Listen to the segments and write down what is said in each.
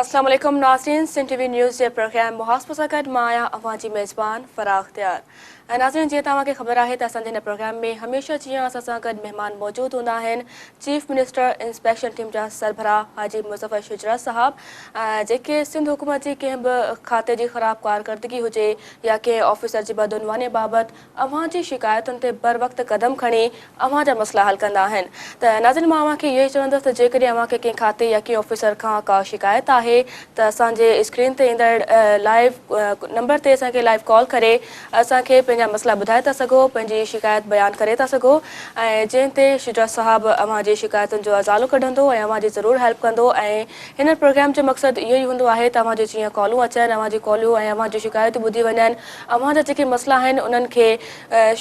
السلام عليڪم ناظرين سنڌ ٽي وي نيوز جي پروگرام محاسبو سان گڏ مان آهيان اوهان جي ميزبان فرح اختيار ۽ ناظرين جيئن ته اوهان کي خبر آهي ته اسان جي هن پروگرام ۾ هميشه جيان اسان سان گڏ مهمان موجود هوندا آهن چيف منسٽر انسپيڪشن ٽيم جا سربراهه حاجي مظفر شجره صاحب جيڪي سنڌ حڪومت جي ڪنهن به کاتي جي خراب ڪارڪردگي هجي يا ڪنهن آفيسر جي بدعنواني بابت اوهان جي شڪايتن تي بروقت قدم کڻي اوهان جا مسئلا حل ڪندا آهن ته ناظرين مان اوهان کي اهو ئي چوندس ته جيڪڏهن اوهان کي ڪنهن کاتي يا ڪنهن آفيسر کان ڪا شڪايت آهي ته اسان جي اسڪرين تي ايندڙ لائيو نمبر تي اسان کي لائيو ڪال ڪري اسان کي پنهنجا مسئلا ٻڌائي ٿا سگهو پنهنجي شڪايت بيان ڪري ٿا سگهو ۽ جنهن تي شجاع صاحب اوهان جي شڪايتن جو ازالو ڪڍندو ۽ اوهان جي ضرور هيلپ ڪندو ۽ هن پروگرام جو مقصد اهو ئي هوندو آهي ته اوهان جون جيئن ڪالون اچن اوهان جي ڪالون ۽ اوهان جون شڪايتون ٻڌي وڃن اوهان جا جيڪي مسئلا آهن انهن کي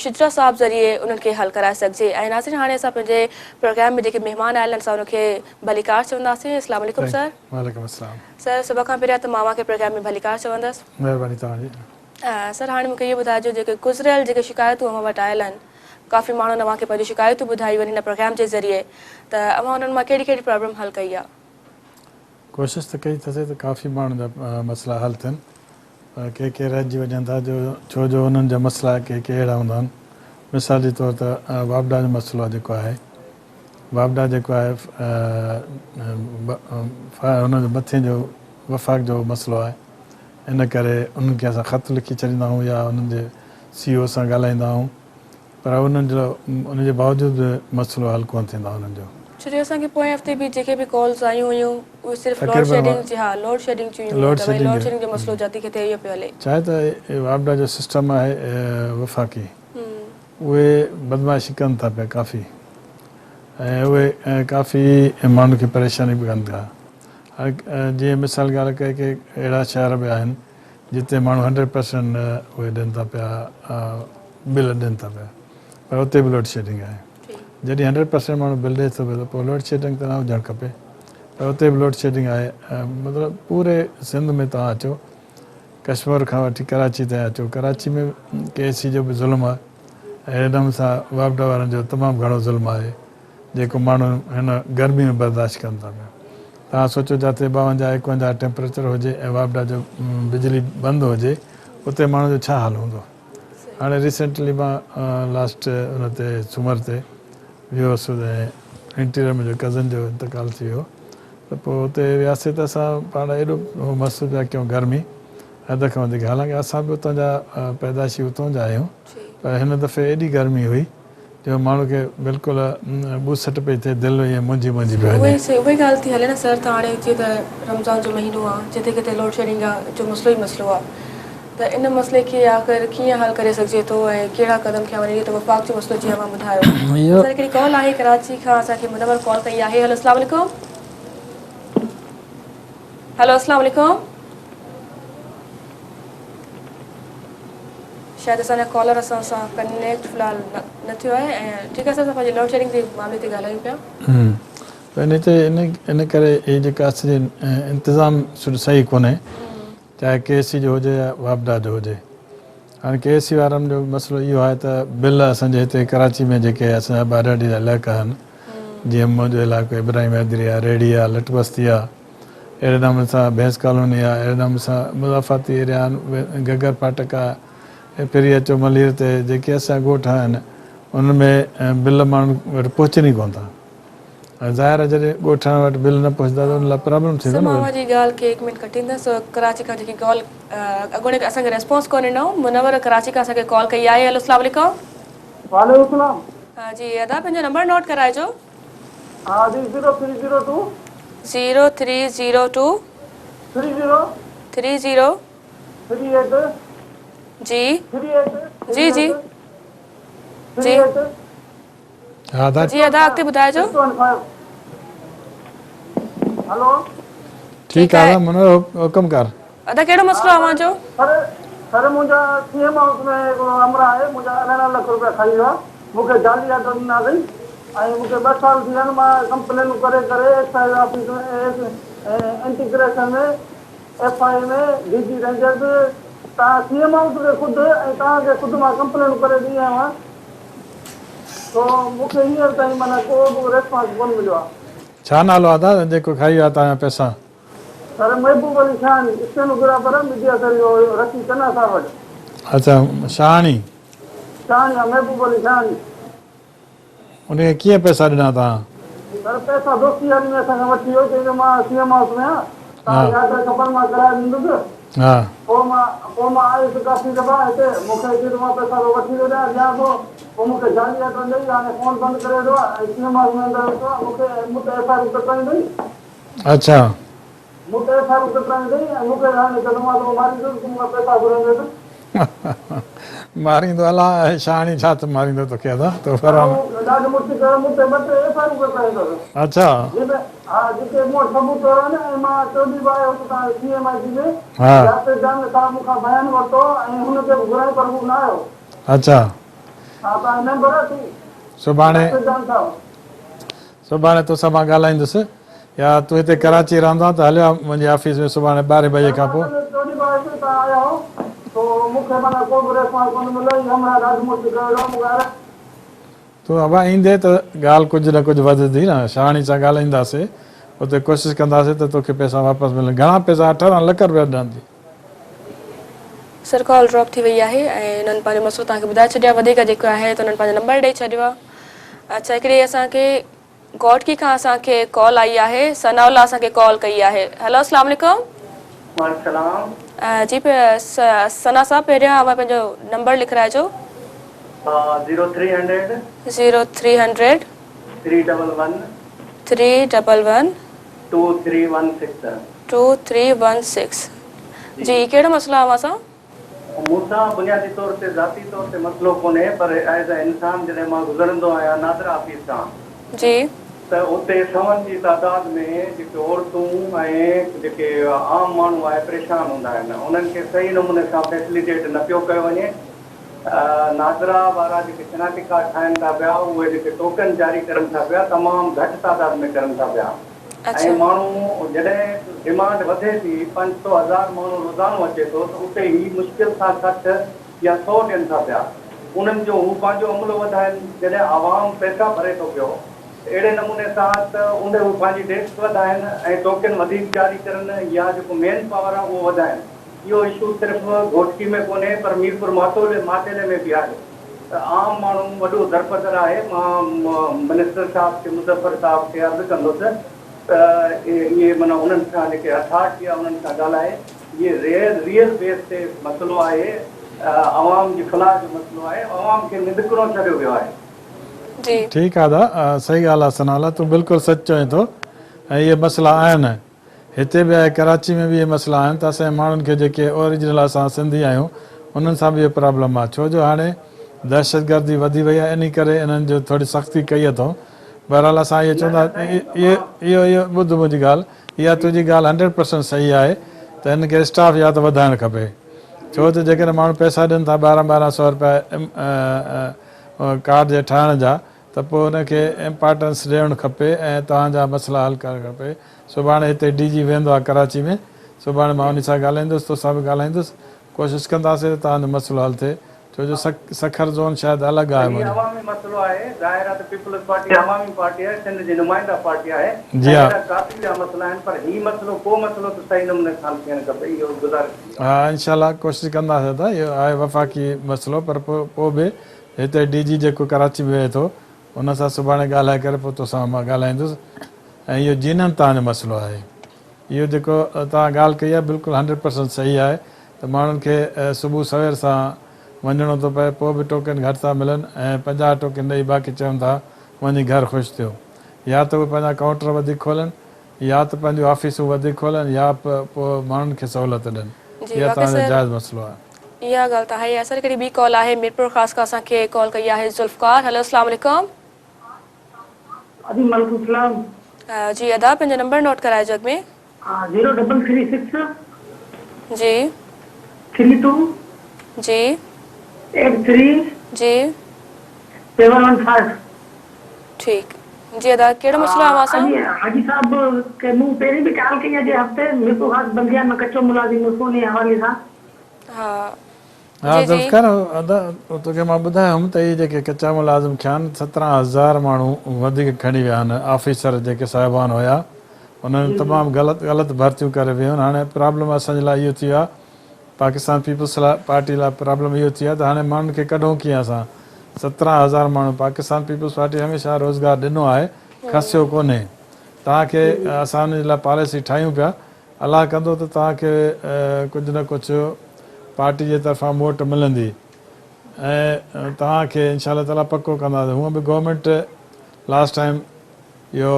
شجره صاحب ذريعي انهن کي حل ڪرائي سگهجي ۽ ناظرين هاڻي اسان پنهنجي پروگرام ۾ جيڪي مهمان آيل آهن اسان انهن کي ڀليڪار چونداسين اسلام عليڪم سر. وعليڪم السلام. سر سڀ کان پهريان ته مان اوهان کي پروگرام ۾ ڀليڪار چوندس. مهرباني توهان جي. سر هاڻي مون کي اهو ٻڌائجو جيڪي گذريل جيڪي شڪايتون اوهان وٽ آيل آهن ڪافي ماڻهن اوهان کي پنهنجون شڪايتون ٻڌايون آهن هن پروگرام جي ذريعي ته اوهان انهن مان ڪهڙي ڪهڙي پرابلم حل ڪئي آهي. ڪوشش ته ڪئي اٿسي ته ڪافي ماڻهن جا مسئلا حل ٿين پر ڪي ڪي رهجي وڃن ٿا جو ڇو جو انهن جا مسئلا ڪي ڪي اهڙا هوندا آهن مثال جي طور ته واپڊا جو مسئلو جيڪو آهي واپڊا جيڪو آهي ان جو مٿين جو وفاق جو مسئلو آهي ان ڪري انهن کي اسان خط لکي ڇڏيندا آهيون يا انهن جي سي او سان ڳالهائيندا آهيون پر انهن جو ان جي باوجود به مسئلو حل ڪونه ٿيندو آهي انهن جو. ڇو جو اسان کي پوئين هفتي به جيڪي به ڪالز آيون هيون اهي صرف لوڊ شيڊنگ جي ها لوڊ شيڊنگ جون ئي هيون ته ڀئي لوڊ شيڊنگ جو مسئلو جاتي ڪٿي اهو پيو هلي. ڇا آهي ته واپڊا جو سسٽم آهي وفاقي اهي بدمعاشي ڪن ٿا پيا ڪافي ۽ اهي ڪافي ماڻهن کي پريشاني به ڪن ٿا هاڻي جيئن مثال ڳالهه ڪئي ڪي اهڙا شهر به آهن جتي ماڻهو هنڊريڊ پرسينٽ اهي ڏين ٿا پيا بل ڏين ٿا پيا پر اتي به لوڊ شيڊنگ آهي جڏهن هنڊريڊ پرسينٽ ماڻهو بل ڏئي ٿو پيو ته پوء لوڊ شيڊنگ ته نه هجڻ کپي پر اتي به لوڊ شيڊنگ آهي مطلب پوري سنڌ ۾ توهان اچو ڪشمور کان وٺي ڪراچي تائين اچو ڪراچي ۾ ڪي ايس سي جو به ظلم آهي اهڙي نموني سان واپڊا وارن جو تمام گهڻو ظلم آهي جيڪو ماڻهو هن گرمي ۾ برداشت ڪن ٿا پيا. توهان سوچو جاتي 52 51 ٽيمپريچر هجي ۽ واپڊا جو بجلي بند هجي اتي ماڻهو جو ڇا حال هوندو. هاڻي ريسينٽلي مان لاسٽ ان تي سومر تي ويو هوس ۽ انٽيريئر منهنجو ڪزن جو انتقال ٿي ويو ته پوء اتي وياسي ته اسان پاڻ ايڏو محسوس پيا ڪيون گرمي حد کان وڌيڪ حالانڪه اسان به اتان جا پيدائشي اتون جا آهيون پر هن دفعي ايڏي گرمي هئي جو ماڻهو کي بلڪل ٻوسٽ پئي ٿئي، دل ائين منجهي منجهي پيو وڃي. اهي صحيح اهي ڳالهه ٿي هلي نه سر ته هاڻي جيئن ته رمضان جو مهينو آ جتي ڪٿي لوڊ شيڊنگ جو مسئلو ئي مسئلو آ ته ان مسئلي کي آخر ڪيئن حل ڪري سگهجي ٿو ۽ ڪهڙا قدم کنيا وڃن اهو ته وفاق جو مسئلو جيئن اوهان ٻڌايو سر هڪڙي ڪال آهي ڪراچي کان اسان کي منور ڪال ڪئي آهي هلو اسلام عليڪم هلو اسلام عليڪم. شايد اسان جا ڪالر اسان سان ڪنيڪٽ في الحال نه ٿيو آهي ۽ ٺيڪ آهي سر اسان پنهنجي لوڊ شيڊنگ جي معاملي تي ڳالهايون پيا. ته ان تي ان ان ڪري هي جيڪا اسان جي انتظام صحيح ڪونهي چاهي ڪي ايس سي جو هجي يا واپڊا جو هجي هاڻي ڪي ايس سي وارن جو مسئلو اهو آهي ته بل اسان جي هتي ڪراچي ۾ جيڪي اسان جا ٻهراڙي جا علائقا آهن جيئن منهنجو علائقو ابراهيم حيدري آهي ريڙهي آهي لٽ بستي آهي اهڙي نموني سان ڀينس ڪالوني آ، اهڙي نموني سان مضافاتي ايريا آهن، گگر ڦاٽڪ آ، ۽ ڦري اچو ملير تي جيڪي اسان جا ڳوٺ آهن انهن ۾ بل ماڻهن وٽ پهچن ئي ڪونه ٿا ۽ ظاهر آهي جڏهن ڳوٺاڻن وٽ بل نه پهچندا ته ان لاء پرابلم ٿيندو سر نه مان اوهان جي ڳالهه کي هڪ منٽ ڪٽيندس ڪراچي کان جيڪي ڪال اڳوڻي اسان کي ريسپانس ڪونه ڏنو منور ڪراچي کان اسان کي ڪال ڪئي آهي هيلو اسلام عليڪم. وعليڪم السلام. جي ادا پنهنجو نمبر نوٽ ڪرائجو. ها جي zero three zero two. Zero three zero two. Three zero. Three zero. Three eight. جي. Three eight. جي جي. Three eight. ها ادا. جي ادا اڳتي ٻڌائجو. Six one five. Hello. ٺيڪ آ ادا منور حڪم ڪر. ادا ڪهڙو مسئلو آ اوهان جو. سر سر منهنجا سي ايم هائوس ۾ هڪڙو همراهه آهي منهنجا 18 لک روپيا کائي ويو آهي مون کي جعلي آرڊر ڏنا اٿئي ۽ مون کي ٻه سال ٿي ويا آهن مان ڪمپلينون ڪري ڪري excise office ۾ anti corruption ۾ F I A ۾ D G rangers توهان سي ايم هائوس کي خود ۽ توهان کي خود مان ڪمپلينون ڪري ڏئي آيو آهيان سو مون کي هينئر تائين معنيٰ ڪو به ريسپانس ڪونه مليو آهي. ڇا نالو آ ادا جيڪو کائي ويا توهان جا پئسا. Sir Mehboob Ali Shahani stenographer media cell جو رکي چنا صاحب وٽ. اڇا شاهاڻي. شاهاڻي ها محبوب علي شاهاڻي. ان کي ڪيئن پئسا ڏنا توهان؟ سر پئسا دوستي ياري ۾ اسان کان وٺي ويو چئي ته مان سي ايم هائوس ۾ آهيان توهان کي آرڊر کپن مان ڪرائي ڏيندس. ها. پوء مان پوء مان آيس ڪافي دفعا هتي مون کي چئي ته مان پئسا تو وٺي ٿو ڏيان ڏيان ٿو پوء مون کي جعلي آرڊر ڏئي هاڻي فون بند ڪري ويٺو آهي ۽ سي ايم هائوس ۾ اندر ويٺو آهي مون کي مون تي ايف I R ڪٽرائي اٿئي. اڇا. مون تي ايف I R ڪٽرائي اٿئي ۽ مون کي هاڻي چئي ته مان توکي ماريندس تون مون کان پئسا گهرندين ته. ماريندو الا شاهاڻي ڇا ته ماريندو توکي ادا تو فرام. ڏاڍ مڙس ڪيو مون تي ٻه ٽي ايف I آرون ڪٽرايون اٿس. اڇا. جنهن ۾ ها جتي مون وٽ ثبوت طور آهن ۽ مان چوڏهين به آيو هوس اتان سي ايم I جي ۾ ها. ياسر جان صاحب مون کان بيان ورتو ۽ هن کي به گهرايو پر هو نه آيو. اڇا. ها توهان ميمبر آهيو سي سڀاڻي ياسر جان صاحب. سڀاڻي توسان مان ڳالهائيندس يا تون هتي ڪراچي رهندو آهين ته هليو آ منهنجي آفيس ۾ سڀاڻي ٻارهين بجي کان پوء. تون ابا ايندين ته ڳالهه ڪجهه نه ڪجهه وڌندي نه شاهاڻي سان ڳالهائينداسين اتي ڪوشش ڪنداسين ته توکي پئسا واپس ملن گهڻا پئسا 18 لک رپيا ڏنا اٿئي. سر ڪال ڊراپ ٿي وئي آهي ۽ انهن پنهنجو مسئلو توهان کي ٻڌائي ڇڏيو آهي وڌيڪ جيڪو آهي ته انهن پنهنجو نمبر ڏئي ڇڏيو آهي اڇا هڪڙي اسان کي گهوٽڪي کان اسان کي ڪال آئي آهي ثناء الله اسان کي ڪال ڪئي آهي هيلو اسلام عليڪم. وعليڪم السلام. جي ثنا صاحب پهريان اوهان پنهنجو number لکرائجو. Zero three hundred. Zero three hundred. Three double one. Three double one. Two three one six. Two three one six جي ڪهڙو مسئلو آهي اوهان سان. مون سان بنيادي طور تي ذاتي طور تي مسئلو ڪونهي پر ايز اي انسان جڏهن مان گذرندو آهيان نادرا آفيس تان جي. ته اتي سون جي تعداد ۾ جيڪي عورتون ۽ جيڪي عام ماڻهو آهي پريشان هوندا آهن انهن کي صحيح نموني سان فيسليٽيٽ نه پيو ڪيو وڃي نادرا وارا جيڪي شناختي ڪارڊ ٺاهن ٿا پيا اهي جيڪي ٽوڪن جاري ڪرن ٿا پيا تمام گهٽ تعداد ۾ ڪرن ٿا پيا ۽ ماڻهو جڏهن ڊمانڊ وڌي ٿي 500 هزار ماڻهو روزانو اچي ٿو ته اتي هي مشڪل سان 60 يا سئو ڏين ٿا پيا انهن جو هو پنهنجو عملو وڌائن جڏهن عوام پئسا ڀري ٿو پيو ته اهڙي نموني سان ته ان هو پنهنجي ڊيسڪ وڌائن ۽ ٽوڪن وڌيڪ جاري ڪرن يا جيڪو مين پاور آهي اهو وڌائن اهو اشو صرف گهوٽڪي ۾ ڪونهي پر ميرپور ماتولي ماٽيلي ۾ به آهي. ته عام ماڻهو وڏو درپدر آهي، مان منسٽر صاحب کي مظفر صاحب کي عرض ڪندس ته اهي معنيٰ انهن سان جيڪي اٿارٽي آهي انهن سان ڳالهائي اهي ريئل ريئل بيس تي مسئلو آهي عوام جي فلاح جو مسئلو آهي عوام کي نڌڪڻو ڇڏيو ويو آهي. جي. ٺيڪ آ ادا صحيح ڳالهه آ ثناء الله تون بلڪل سچ چوين ٿو ۽ اهي مسئلا آهن. هتي به آهي ڪراچي ۾ به اهي مسئلا آهن ته اسان جي ماڻهن کي جيڪي اوريجنل اسان سنڌي آهيون انهن سان به اهو پرابلم آهي ڇو جو هاڻي دهشتگردي وڌي وئي آهي انهي ڪري انهن جو ٿوري سختي ڪئي اٿئون بهرحال اسان اهو چوندا اهو اهو ٻڌ منهنجي ڳالهه اها تنهنجي ڳالهه هنڊريڊ پرسنٽ صحيح آهي ته هن کي اسٽاف يا ته وڌائڻ کپي ڇو ته جيڪڏهن ماڻهو پئسا ڏين ٿا ٻارهن ٻارهن سئو روپيا ڪارڊ جي ٺاهڻ جا ته پوء ان کي امپارٽنس ڏيڻ کپي ۽ توهان جا مسئلا حل ڪرڻ کپي. سڀاڻي هتي ڊي جي ويهندو آهي ڪراچي ۾ سڀاڻي مان انهي سان ڳالهائيندس توسان به ڳالهائيندس ڪوشش ڪنداسين ته توهان جو مسئلو حل ٿئي ڇو جو سکر زون شايد الڳ ته آهي هي منهنجو. عوامي مسئلو آهي ظاهر آهي ته پيپلز پارٽي عوامي پارٽي آهي سنڌ جي نمائنده پارٽي آهي جي ۽ ها. اهڙا ڪافي ٻيا مسئلا آهن پر هي مسئلو ڪو مسئلو ته صحيح نموني سان حل ٿيڻ کپي اهو گذارش ٿي آهي. ها انشاء الله ڪوشش ڪنداسين ته اهو آهي وفاقي مسئلو پر پوء به هتي ڊي جي جيڪو ڪراچي ۾ ويهي ٿو ان سان سڀاڻي ڳالهائي ڪري پوء توسان مان ڳالهائيندس ۽ اهو جينن توهان جو مسئلو آهي اهو جيڪو توهان ڳالهه ڪئي آهي بلڪل هنڊريڊ پرسنٽ صحيح آهي ته ماڻهن کي صبح سوير سان وڃڻو ٿو پئي پوء به ٽوڪن گهٽ ٿا ملن ۽ 50 ٽوڪن ڏئي باقي چون ٿا وڃي گهر خوش ٿيو يا ته اهي پنهنجا ڪائونٽر وڌيڪ کولن يا ته پنهنجون آفيسون وڌيڪ کولن يا پوء ماڻهن کي سهولت ڏين. جي اها واقعي توهان جو سر جائز مسئلو آهي. اها ڳالهه ته آهي سر هڪڙي ٻي ڪال آهي ميرپورخاص کان اسان کي ڪال ڪئي آهي ذوالفقار هلو اسلام عليڪم. ادي وعليڪم السلام. جي ادا پنهنجو نمبر نوٽ ڪرائجو اڳ ۾. ها زيرو ڊبل ٿري سڪس. جي. Three two. جي. Eight three. جي. Seven one five. ٺيڪ جي ادا ڪهڙو مسئلو آهي اوهان سان. حاجي حاجي صاحب کي مون پهرين به ڪال ڪئي آهي جي هفتي ميرپورخاص بلديا ۾ ڪچو ملازم هوس انهي حوالي سان. ها ها جي جي. ذوالفقار ادا توکي مان ٻڌايو هوم ته اهي جيڪي ڪچا ملازم کيا آهن 17 هزار ماڻهو وڌيڪ کڻي ويا آهن آفيسر جيڪي صاحبان هيا انهن تمام غلط غلط ڀرتيون ڪري ويون هاڻي پرابلم اسان جي لاء اهو ٿي ويو آهي پاڪستان پيپلز پارٽي لاء پرابلم اهو ٿي ويو آهي ته هاڻي ماڻهن کي ڪڍون ڪيئن اسان 17 هزار ماڻهو پاڪستان پيپلز پارٽي هميشه روزگار ڏنو آهي کسيو ڪونهي توهان کي اسان ان جي لاء پاليسي ٺاهيون پيا الله ڪندو ته توهان کي ڪجهه نه ڪجهه پارٽي جي طرفان موٽ ملندي ۽ توهان کي انشاء الله تعالي پڪو ڪنداسين هونء به گورنمينٽ لاسٽ ٽائيم اهو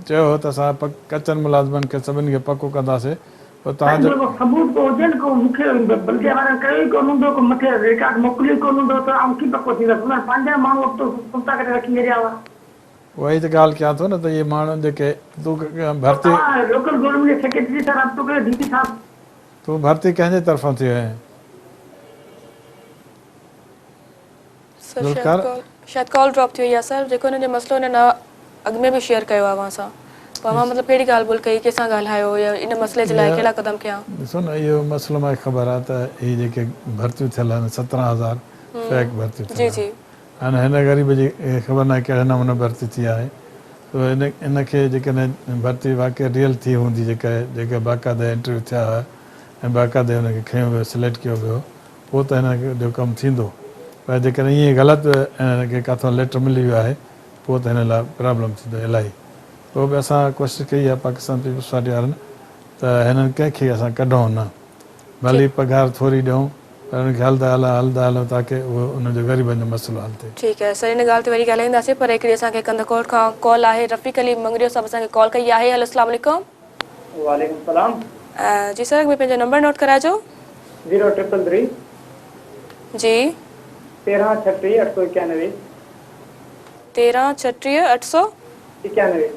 چيو هو ته اسان ڪچن ملازمن کي سڀني کي پڪو ڪنداسين پوء توهان جو. ڪو ثبوت ڪو هجي نه ڪو مون کي بلديه وارن ڪيو ئي ڪونه هوندو ڪو مٿي رڪارڊ موڪليو ئي ڪونه هوندو ته آئون ڪيئن پڪو ٿيندس انهن پنهنجا ماڻهو ابتو سمتا ڪري رکي ڇڏيا هئا. اها ئي ته ڳالهه ڪيان ٿو نه ته اهي ماڻهو جيڪي تون ڀرتي. توهان لوڪل گورنمينٽ جي سيڪريٽري سان رابطو ڪيو ڊي سي صاحب. تون ڀرتي ڪنهن جي طرفان ٿيو آهين؟ سر شايد ڪال شايد ڪال ڊراپ ٿي وئي آهي سر جيڪو هن جو مسئلو هن اڳ ۾ به شيئر ڪيو آهي اوهان سان پوء اوهان مطلب ڪهڙي ڳالهه ٻولهه ڪئي ڪنهن سان ڳالهايو يا ان مسئلي جي لاء ڪهڙا قدم کنيا؟ ڏسو نه اهو مسئلو مونکي خبر آهي ته هي جيڪي ڀرتيون ٿيل آهن 17 هزار فيڪ ڀرتيون ٿيل آهن هاڻي هن غريب جي خبر ناهي ڪهڙي نموني ڀرتي ٿي آهي ته ان ان کي جيڪڏهن ڀرتي واقعي ريئل ٿي هوندي جيڪا جيڪا باقاعده انٽرويو ٿيا هئا ۽ باقاعده ان کي کنيو ويو سليڪٽ ڪيو ويو پوء ته هن جو ڪم ٿيندو پر جيڪڏهن ائين غلط هن کي ڪاٿان ليٽر ملي ويو آهي پوء ته هن لاء پرابلم ٿيندو الاهي پوء به اسان ڪوشش ڪئي آهي پاڪستان پيپلز پارٽي وارن ته هنن ڪنهن کي اسان ڪڍون نه ڀلي پگهار ٿوري ڏيون پر انهن کي هلدا هلان هلدا هلون تاڪه اهو انهن جو غريبن جو مسئلو حل ٿئي. ٺيڪ آهي سر ان ڳالهه تي وري ڳالهائينداسين پر هڪڙي اسان کي ڪنڌڪوٽ کان ڪال آهي رفيق علي مڱريو صاحب اسان کي ڪال ڪئي آهي هلو اسلام عليڪم. وعليڪم السلام. جي سر اڳ ۾ پنهنجو نمبر نوٽ ڪرائجو. Zero triple three. جي. 13 36 891. 13 36 800. 91.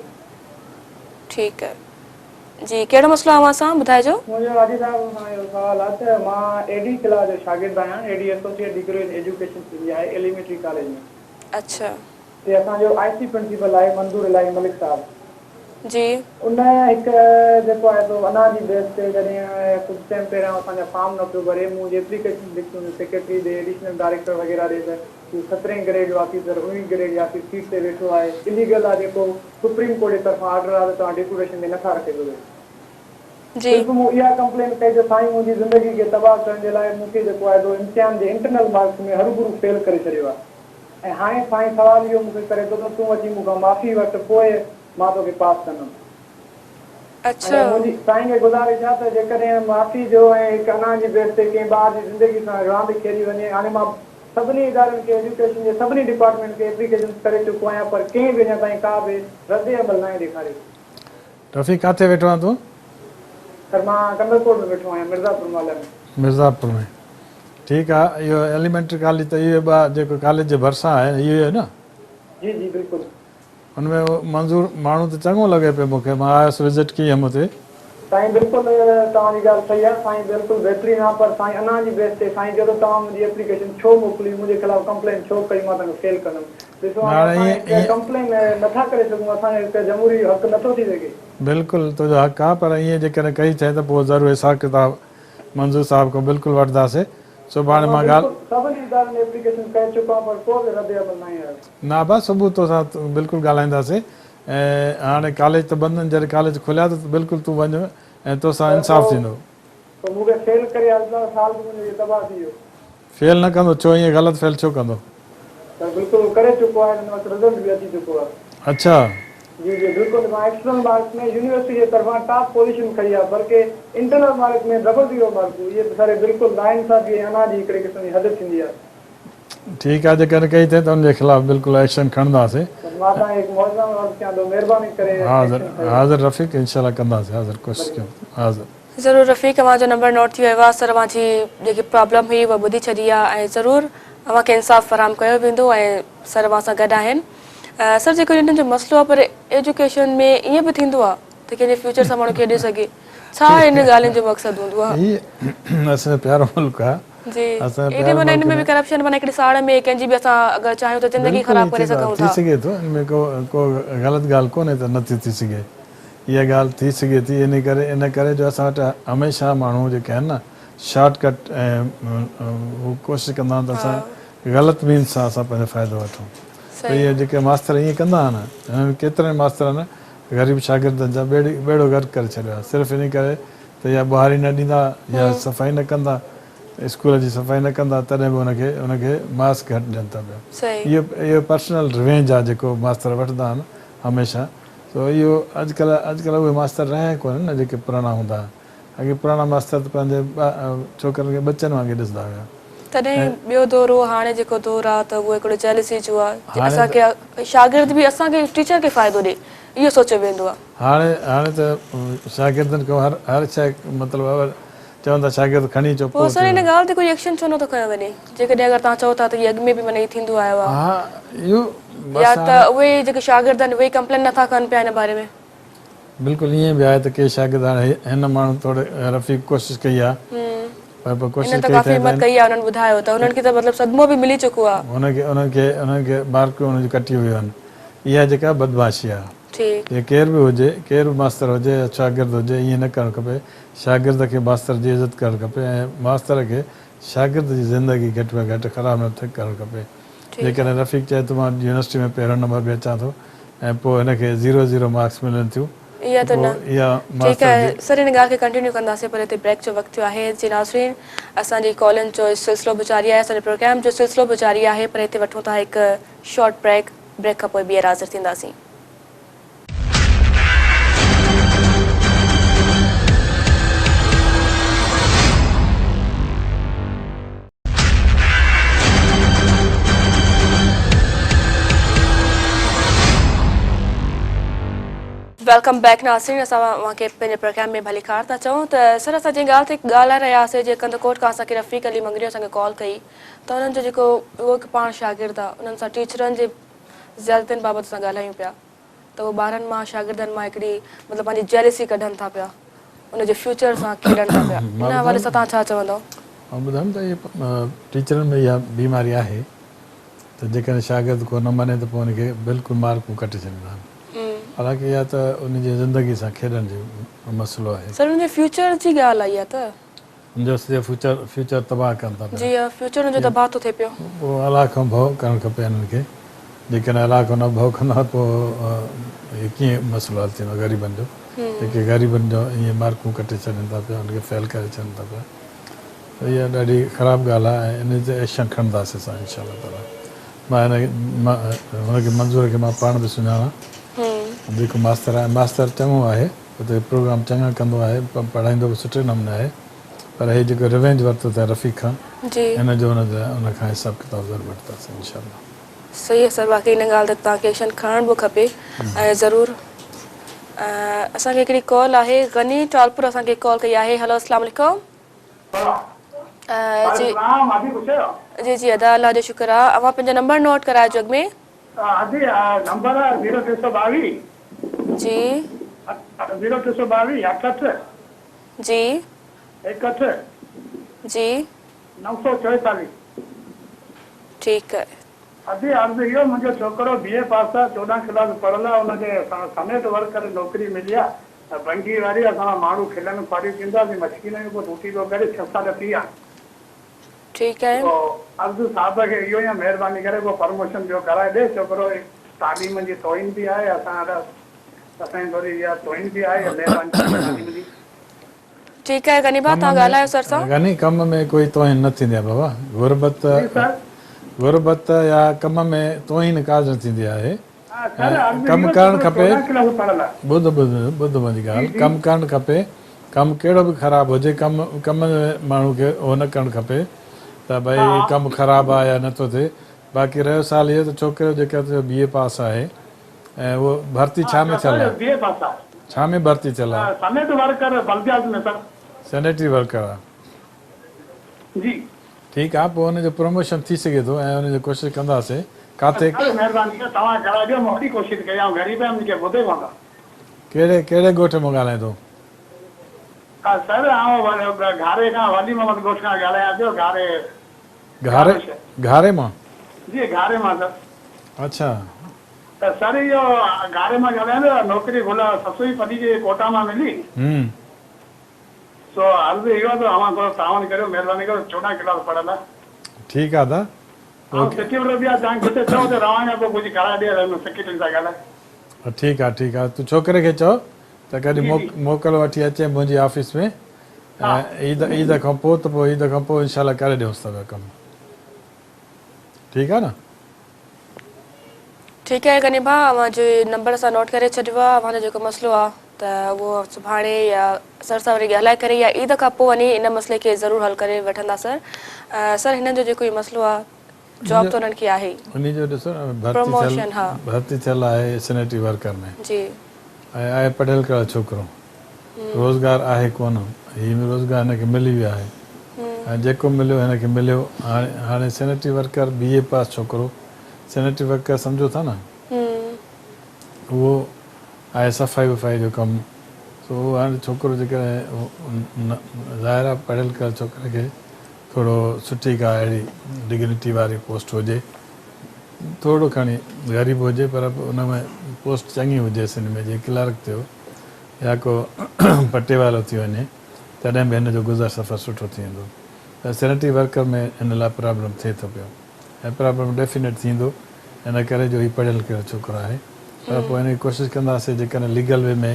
ٺيڪ آهي جي ڪهڙو مسئلو آهي اوهان سان ٻڌائجو. منهنجو حاجي صاحب سان اهو سوال آهي ته مان اي ڊي ڪلاس جو شاگرد آهيان A D associate degree in education ٿيندي آهي ايليمينٽري ڪاليج ۾. اڇا. تي اسان جو آء سي پرنسپل آهي منظور الاهي ملڪ صاحب. جي. ان هڪ جيڪو آهي سو انا جي بيس تي جڏهن ڪجهه ٽائيم پهريان اسان جا فارم نه پيو ڀري مون ايپليڪيشن لکيون هيون سيڪريٽري ڏي ايڊيشنل ڊائريڪٽر وغيره ڏي ته هو سترهين گريڊ جو آفيسر اوڻويهين گريڊ جي آفيس سيٽ تي ويٺو آهي اليگل آهي جيڪو سپريم ڪورٽ جي طرفان آرڊر آهي ته توهان ڊيپوٽيشن تي نٿا رکي سگهو. جي. صرف مون اها ڪمپلين ڪئي ته سائين منهنجي زندگي کي تباهه ڪرڻ جي لاء مون کي جيڪو آهي سو امتحان جي انٽرنل مارڪس ۾ هروڀرو فيل ڪري ڇڏيو آهي. ۽ هاڻي سائين سوال اهو مون کي ڪري ٿو ته تون اچي مون کان معافي وٺ پوء مان توکي پاس ڪندم. ۽ منهنجي سائين کي گذارش آهي ته جيڪڏهن معافي جو ۽ هڪ انا جي بيس تي ڪنهن ٻار جي زندگي سان راند کيڏي وڃي هاڻي مان سڀني ادارن کي ايجوڪيشن جي سڀني ڊپارٽمينٽ کي ايپليڪيشنس ڪري چڪو آهيان پر ڪنهن به اڃا تائين ڪا به رد عمل ناهي ڏيکاريو. رفيق ڪاٿي ويٺو آهين تون؟ سر مان ڪنڌڪوٽ ۾ ويٺو آهيان مرزاپور محلي ۾. مرزاپور ۾ ٺيڪ آ اهو ايليمينٽري ڪاليج ته اهو به جيڪو ڪاليج جي ڀرسان آهي اهو ئي آهي نه؟ جي جي بلڪل. ان ۾ اهو منظور ماڻهو ته چڱو لڳي پيو مون کي مان آيس وزٽ ڪئي هيم اتي. سائين بلڪل توهان جي ڳالهه صحيح آهي سائين بلڪل بهترين آهي پر سائين انا جي بيس تي سائين چيو ته توهان منهنجي ايپليڪيشن ڇو موڪلي منهنجي خلاف ڪمپلين ڇو ڪئي مان توهان کي فيل ڪندم ڏسو نه هاڻي هاڻي اسان ائين هڪ ڪمپلين نٿا ڪري سگهون اسان جو هڪ جمهوري حق نٿو ٿي سگهي. بلڪل تنهنجو حق آهي پر ائين جيڪڏهن ڪئي ٿئي ته پوء ضرور حساب ڪتاب منظور صاحب کان بلڪل وٺنداسي سڀاڻي مان ڳالهه. سڀني ادارن ۾ ايپليڪيشن ڪري چڪو آهيان پر ڪو به رد عمل ناهي آيو. نه ابا صبح توسان بلڪل ڳالهائينداسي ۽ هاڻي ڪاليج ته بند آهن جڏهن ڪاليج کليا ته بلڪل تون وڃ ۽ توسان انصاف ٿيندو. پوء مون کي فيل ڪري هلندا ته سال به منهنجو اهو تباهه ٿي ويو. فيل نه ڪندو ڇو ائين غلط فيل ڇو ڪندو. سر بلڪل هو ڪري چڪو آهي هن وقت رزلٽ به اچي چڪو آهي. اڇا. جي جي بلڪل مان ايڪسٽرنل مارڪس ۾ يونيورسٽي جي طرفان ٽاپ پوزيشن کنئي آهي بلڪه انٽرنل مارڪس ۾ ڊبل زيرو مارڪون اهي ته سر بلڪل ناانصافي ۽ انا جي هڪڙي قسم جي حد ٿيندي آهي. ٺيڪ آهي جيڪڏهن ڪئي ٿئي ته ان جي خلاف بلڪل ايڪشن کڻنداسين. بس مان توهان کي هڪ معززانه عرض ڪيان ٿو مهرباني ڪري حاضر ايڪشن کڻو. حاضر رفيق انشاء الله ڪنداسين حاضر ڪوشش ڪيون حاضر. ضرور رفيق اوهان جو نمبر نوٽ ٿي ويو آهي سر اوهان جي جيڪي پرابلم هئي اها ٻڌي ڇڏي آهي ۽ ضرور اوهان کي انصاف فراهم ڪيو ويندو ۽ سر اوهان سان گڏ آهن سر جيڪو انهن جو مسئلو آهي پر ايجوڪيشن ۾ ائين به ٿيندو آهي ته ڪنهن جي فيوچر سان ماڻهو کيڏي سگهي ڇا ان ڳالهين جو مقصد هوندو آهي. هي اسان جو پيارو ملڪ آهي جي ايڏي معنيٰ ان ۾ به ڪرپشن معنيٰ هڪڙي ساڙ ۾ ڪنهن جي به اسان اگر چاهيون ته زندگي خراب ڪري سگهون ٿا. ٿي سگهي ٿو ان ۾ ڪو ڪو غلط ڳالهه ڪونهي ته نٿي ٿي سگهي. اها ڳالهه ٿي سگهي ٿي ان ڪري ان ڪري جو اسان وٽ هميشه ماڻهو جيڪي آهن نه شارٽ ڪٽ ۽ هو ڪوشش ڪندا آهن ته اسان غلط مينز سان اسان پنهنجو فائدو وٺون ته اهي جيڪي ماستر ائين ڪندا آهن هنن ڪيترن ماسترن غريب شاگردن جا ٻيڙي ٻيڙو غرق ڪري ڇڏيو آهي صرف انهي ڪري ته يا ٻهاري نه ڏيندا يا صفائي نه ڪندا اسڪول جي صفائي نه ڪندا تڏهن به ان کي ان کي مارڪس گهٽ ڏين ٿا پيا اهو اهو پرسنل ريونج آهي جيڪو ماستر وٺندا آهن هميشه سو اهو اڄڪلهه اڄڪلهه اهي ماستر رهيا ئي ڪونهن نه جيڪي پراڻا هوندا هئا اڳي پراڻا ماستر ته پنهنجي ڇوڪرن کي ٻچن وانگي ڏسندا هيا. تڏهن ٻيو دور هو هاڻي جيڪو دور آ ته اهو هڪڙو جيلسي جو آ جي اسان کي شاگرد به اسان کي ٽيچر کي فائدو ڏي اهو سوچيو ويندو آ. هاڻي هاڻي ته شاگردن کان هر هر شيء مطلب اول چون ٿا شاگرد کڻي اچو پوء سر ان ڳالهه تي ڪوئي ايڪشن ڇو نٿو کنيو وڃي جيڪڏهن اگر توهان چئو ٿا ته هي اڳ ۾ به معنيٰ هي ٿيندو آيو آ. ها اهو بس يا ته اهي جيڪي شاگرد آهن اهي ڪمپلين نٿا ڪن پيا ان باري ۾. بلڪل ائين به آهي ته ڪي شاگرد هاڻي هن ماڻهو توڙي رفيق ڪوشش ڪئي آهي پر پوء ڪوشش انهن ته ڪئي ڪافي اٿئي همت ڪئي آهي انهن ٻڌايو ته انهن کي ته مطلب صدمو به ملي چڪو آهي. هن کي انهن کي انهن کي مارڪون انهن جون ڪٽيون ويون آهن اها جيڪا بدمعاشي آهي ٺيڪ. جي ڪير به هجي ڪير به ماستر هجي يا شاگرد هجي ائين نه ڪرڻ کپي شاگرد کي ماستر جي عزت ڪرڻ کپي ۽ ماستر کي شاگرد جي زندگي گهٽ ۾ گهٽ خراب نه ڪرڻ کپي جيڪڏهن رفيق چئي ٿو مان يونيورسٽي ۾ پهريون نمبر به اچان ٿو ۽ پوء هن کي زيرو زيرو مارڪس ملن ٿيون اها ته پوء نه اها ٺيڪ ماستر آهي جي. سر ان ڳالهه کي ڪنٽينيو ڪنداسين پر هتي بريڪ جو وقت ٿيو آهي جي ناظرين اسان جي ڪالن جو سلسلو به جاري آهي اسان جي پروگرام جو سلسلو به جاري آهي پر هتي وٺون ٿا هڪ شارٽ بريڪ بريڪ کان پوء ٻيهر حاضر ٿينداسين. Welcome back ناظرين اسان اوهان کي پنهنجي پروگرام ۾ ڀليڪار ٿا چئون ته سر اسان جنهن ڳالهه تي ڳالهائي رهيا هئاسين جي ڪنڌڪوٽ کان اسان کي رفيق علي مڱريو اسان کي ڪال ڪئي ته انهن جو جيڪو اهو هڪ پاڻ شاگرد آهي انهن سان ٽيچرن جي زيادتين بابت اسان ڳالهايون پيا ته اهي ٻارن مان شاگردن مان هڪڙي مطلب پنهنجي جيلسي ڪڍن ٿا پيا ان جي فيوچر سان کيڏن ٿا پيا ان حوالي سان توهان ڇا چوندؤ؟ مان ٻڌايم ته اهي ٽيچرن ۾ اها بيماري آهي ته جيڪڏهن شاگرد ڪو نه مڃي ته پوء ان کي بلڪل مارڪون ڪٽي ڇڏيندا آهن حالانڪه اها ته ان جي زندگي سان کيڏڻ جو مسئلو آهي. سر ان جي فيوچر جي ڳالهه آئي آهي ته. ان جو سڄو فيوچر فيوچر تباهه ڪن ٿا پيا. جي ها فيوچر ان جو تباهه ٿو ٿئي پيو. پوء الله کان ڀؤ ڪرڻ کپي انهن کي جيڪڏهن الله کان نه ڀؤ ڪندا پوء هي ڪيئن مسئلو حل ٿيندو غريبن جو جيڪي غريبن جو ائين مارڪون ڪٽي ڇڏين ٿا پيا انهن کي فيل ڪري ڇڏين ٿا پيا ته اها ڏاڍي خراب ڳالهه آهي ۽ ان تي ايڪشن کڻنداسين اسان انشاء الله تعالي مان هن هن کي منظور کي مان پاڻ به سڃاڻان جيڪو ماستر آهي ماستر چڱو آهي اتي پروگرام چڱا ڪندو آهي پڙهائيندو به سٺي نموني آهي پر هي جيڪو ريونج ورتو اٿئي رفيق کان ان جو ان کان حساب ڪتاب ضرور وٺنداسين انشاء الله. صحيح سر واقعي ان ڳالهه تي توهان کي ايڪشن کڻڻ به کپي ۽ ضرور اسان کي هڪڙي ڪال آهي غني ٽالپور اسان کي ڪال ڪئي آهي هلو اسلام عليڪم جي جي جي ادا الله جو شڪر آ اوهان پنهنجو نمبر نوٽ ڪرائجو اڳ ۾. ادي نمبر زيرو ٽي سو ٻاويهه. جي. زيرو ٽي سو ٻاويهه اٺ اٺ. جي. هڪ اٺ. جي. 944. ٺيڪ آهي. ادي عرض اهو منهنجو ڇوڪرو بي اي پاس آ 14 ڪلاس پڙهيل آ ان کي سنيٽ ورڪر نوڪري ملي آ بنگي واري اسان وٽ ماڻهو کلن خواريون ٿيندا اسين مسڪين آهيون پوء ڊيوٽي پيو ڪري 6 سال ٿي ويا. ٺيڪ آهي. پوء عرض صاحب کي اهو ئي آ مهرباني ڪري ڪو پرموشن ٻيو ڪرائي ڏي ڇوڪرو تعليم جي توهين به آهي اسان اسان جي ٿوري اها توهين به آهي مهرباني ٿيندي تعليم جي. ٺيڪ آهي غني ڀاء توهان ڳالهايو سر سان. غني ڪم ۾ ڪوئي توهين نه ٿيندي آهي بابا غربت جي سر. غربت يا ڪم ۾ توهين ڪا نه ٿيندي آهي سر عرض ڪم اهو ڪرڻ ڇوڪرو کپي 14 ڪلاس پڙهيل آهي. ٻڌ ٻڌ ٻڌ منهنجي جي ڳالهه جي. ڪم ڪرڻ کپي ڪم ڪهڙو به خراب هجي ڪم ڪم ۾ ماڻهو کي اهو نه ڪرڻ کپي ته ڀئي ها. ڪم خراب آهي يا نٿو ٿئي باقي رهيو سوال اهو ته ڇوڪري جو جيڪا تنهنجو بي اي پاس آهي ۽ اهو ڀرتي ها ڇا ۾ ٿيل سر آهي؟ بي اي پاس آهي. ڇا ۾ ڀرتي ٿيل آهي؟ سنيٽ ورڪر بلديات ۾ سر. سينيٽري ورڪر آهي. جي. ٺيڪ آهي پوء ان جو پروموشن ٿي سگهي ٿو ۽ ان جي ڪوشش ڪنداسين ڪاٿي. سر مهرباني ڪري توهان ڪرائي ڏيو مان وڏي ڪوشش ڪئي آئون غريب آهيان مون کي ٻڌي ڪونه ٿا. ڪهڙي ڪهڙي ڳوٺ مان ڳالهائين ٿو؟ ها سر آئون گهاري کان ولي محمد ڳوٺ کان ڳالهايان پيو گهاري گهاري گهاري مان؟ جي گهاري مان سر. اڇا. ته سر اهو گهاري مان ڳالهايان پيو نوڪري گل سسئي پلي جي ڪوٽا مان ملي. سو عرض اهو آهي ته اوهان ٿورو تعاون ڪريو مهرباني ڪريو 14 ڪلاس پڙهيل آهي. ٺيڪ آهي ادا. آئون سيڪيورٽي به آهي توهان جتي چئو اتي رهان يا پوء ڪجهه ڪرائي ڏي سيڪريٽري سان ڳالهائي. ٺيڪ آ ٺيڪ آ تون ڇوڪري کي چئو ته ڪڏهن موڪل وٺي اچي منهنجي آفيس ۾ عيد عيد کان پوء ته پوء عيد کان پوء انشاء الله ڪري ڏيونس ٿا پيا ڪم ٺيڪ آ نه. ٺيڪ آهي غني ڀاء اوهان جو نمبر اسان نوٽ ڪري ڇڏيو آهي اوهان جو جيڪو مسئلو آهي ته اهو سڀاڻي يا سر سان وري ڳالهائي ڪري يا عيد کان پوء وڃي ان مسئلي کي ضرور حل ڪري وٺندا سر سر هنن جو جيڪو هي مسئلو آهي جاب ته انهن کي آهي ئي. انهي جو ڏسو نه ڀرتي ٿيل ڀرتي ٿيل آهي سينيٽري ورڪر ۾ جي ۽ آهي پڙهيل ڪڙهيل ڇوڪرو روزگار آهي ڪونه هي روزگار هن کي ملي ويو آهي ۽ جيڪو مليو هن کي مليو هاڻي هاڻي سينيٽري ورڪر بي اي پاس ڇوڪرو سينيٽري ورڪر سمجهو ٿا نه اهو آهي صفائي وفائي جو ڪم سو اهو هاڻي ڇوڪرو جيڪڏهن ظاهر آهي پڙهيل ڪڙهيل ڇوڪري کي ٿورو سٺي ڪا اهڙي ڊگنيٽي واري پوسٽ هجي ٿورو کڻي غريب هجي پر ان ۾ پوسٽ چڱي هجيس ان ۾ جيئن ڪلارڪ ٿيو يا ڪو پٽيوالو ٿي وڃي تڏهن به هن جو گذر سفر سٺو ٿي ويندو پر سينيٽري ورڪر ۾ هن لاء پرابلم ٿئي ٿو پيو ۽ پرابلم ڊيفينيٽ ٿيندو ان ڪري جو هي پڙهيل لکيل ڇوڪرو آهي پر پوء هن کي ڪوشش ڪنداسين جيڪڏهن ليگل وي ۾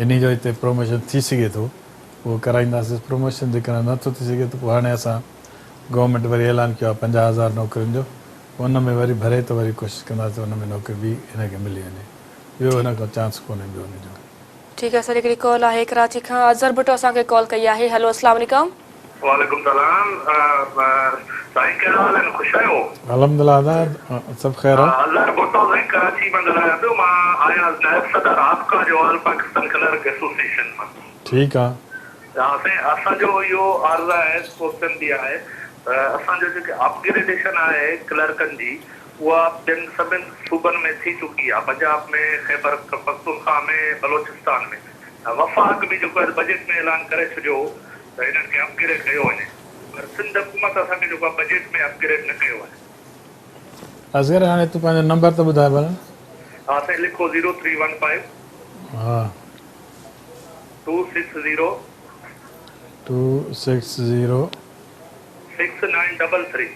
انهي جو هتي پروموشن ٿي سگهي ٿو اهو ڪرائينداسين پروموشن جيڪڏهن نه ٿو ٿي سگهي ته پوء هاڻي اسان گورنمينٽ وري اعلان ڪيو آهي 50,000 نوڪرين جو پوء ان ۾ وري ڀري ته وري ڪوشش ڪنداسين ان ۾ نوڪري به هن کي ملي وڃي ٻيو هن کان چانس ڪونهي ٻيو ان جو. ٺيڪ آهي سر هڪڙي ڪال آهي ڪراچي کان اظهر ڀٽو اسان کي ڪال ڪئي آهي هلو اسلام عليڪم. وعليڪم سلام سائين ڪهڙا حال آهن خوش آهيو. الحمدلله ادا سڀ خير آ. اظهر ڀٽو سائين ڪراچي مان ڳالهايان پيو مان آهيان نائب صدر آپڪا جو آل پاڪستان ڪلرڪ ايسوسيئيشن مان. ٺيڪ آ. ها سائين اسان جو اهو عرض آهي ڪوسچن به آهي ته اسان جو جيڪي اپگريڊيشن آهي ڪلرڪن جي اها ٻين سڀن صوبن ۾ ٿي چڪي آهي پنجاب ۾ خيبر پختونخوا ۾ بلوچستان ۾ وفاق به جيڪو آهي بجيٽ ۾ اعلان ڪري ڇڏيو هو ته انهن کي اپگريڊ ڪيو وڃي پر سنڌ حڪومت اسان کي جيڪو آهي بجيٽ ۾ اپگريڊ نه ڪيو آهي. اصغر هاڻي تون پنهنجو نمبر ته ٻڌاء ڀلا. ها سائين لکو زيرو ٿري ون فائيو. ها. Two six zero. Two six zero. Six nine double three.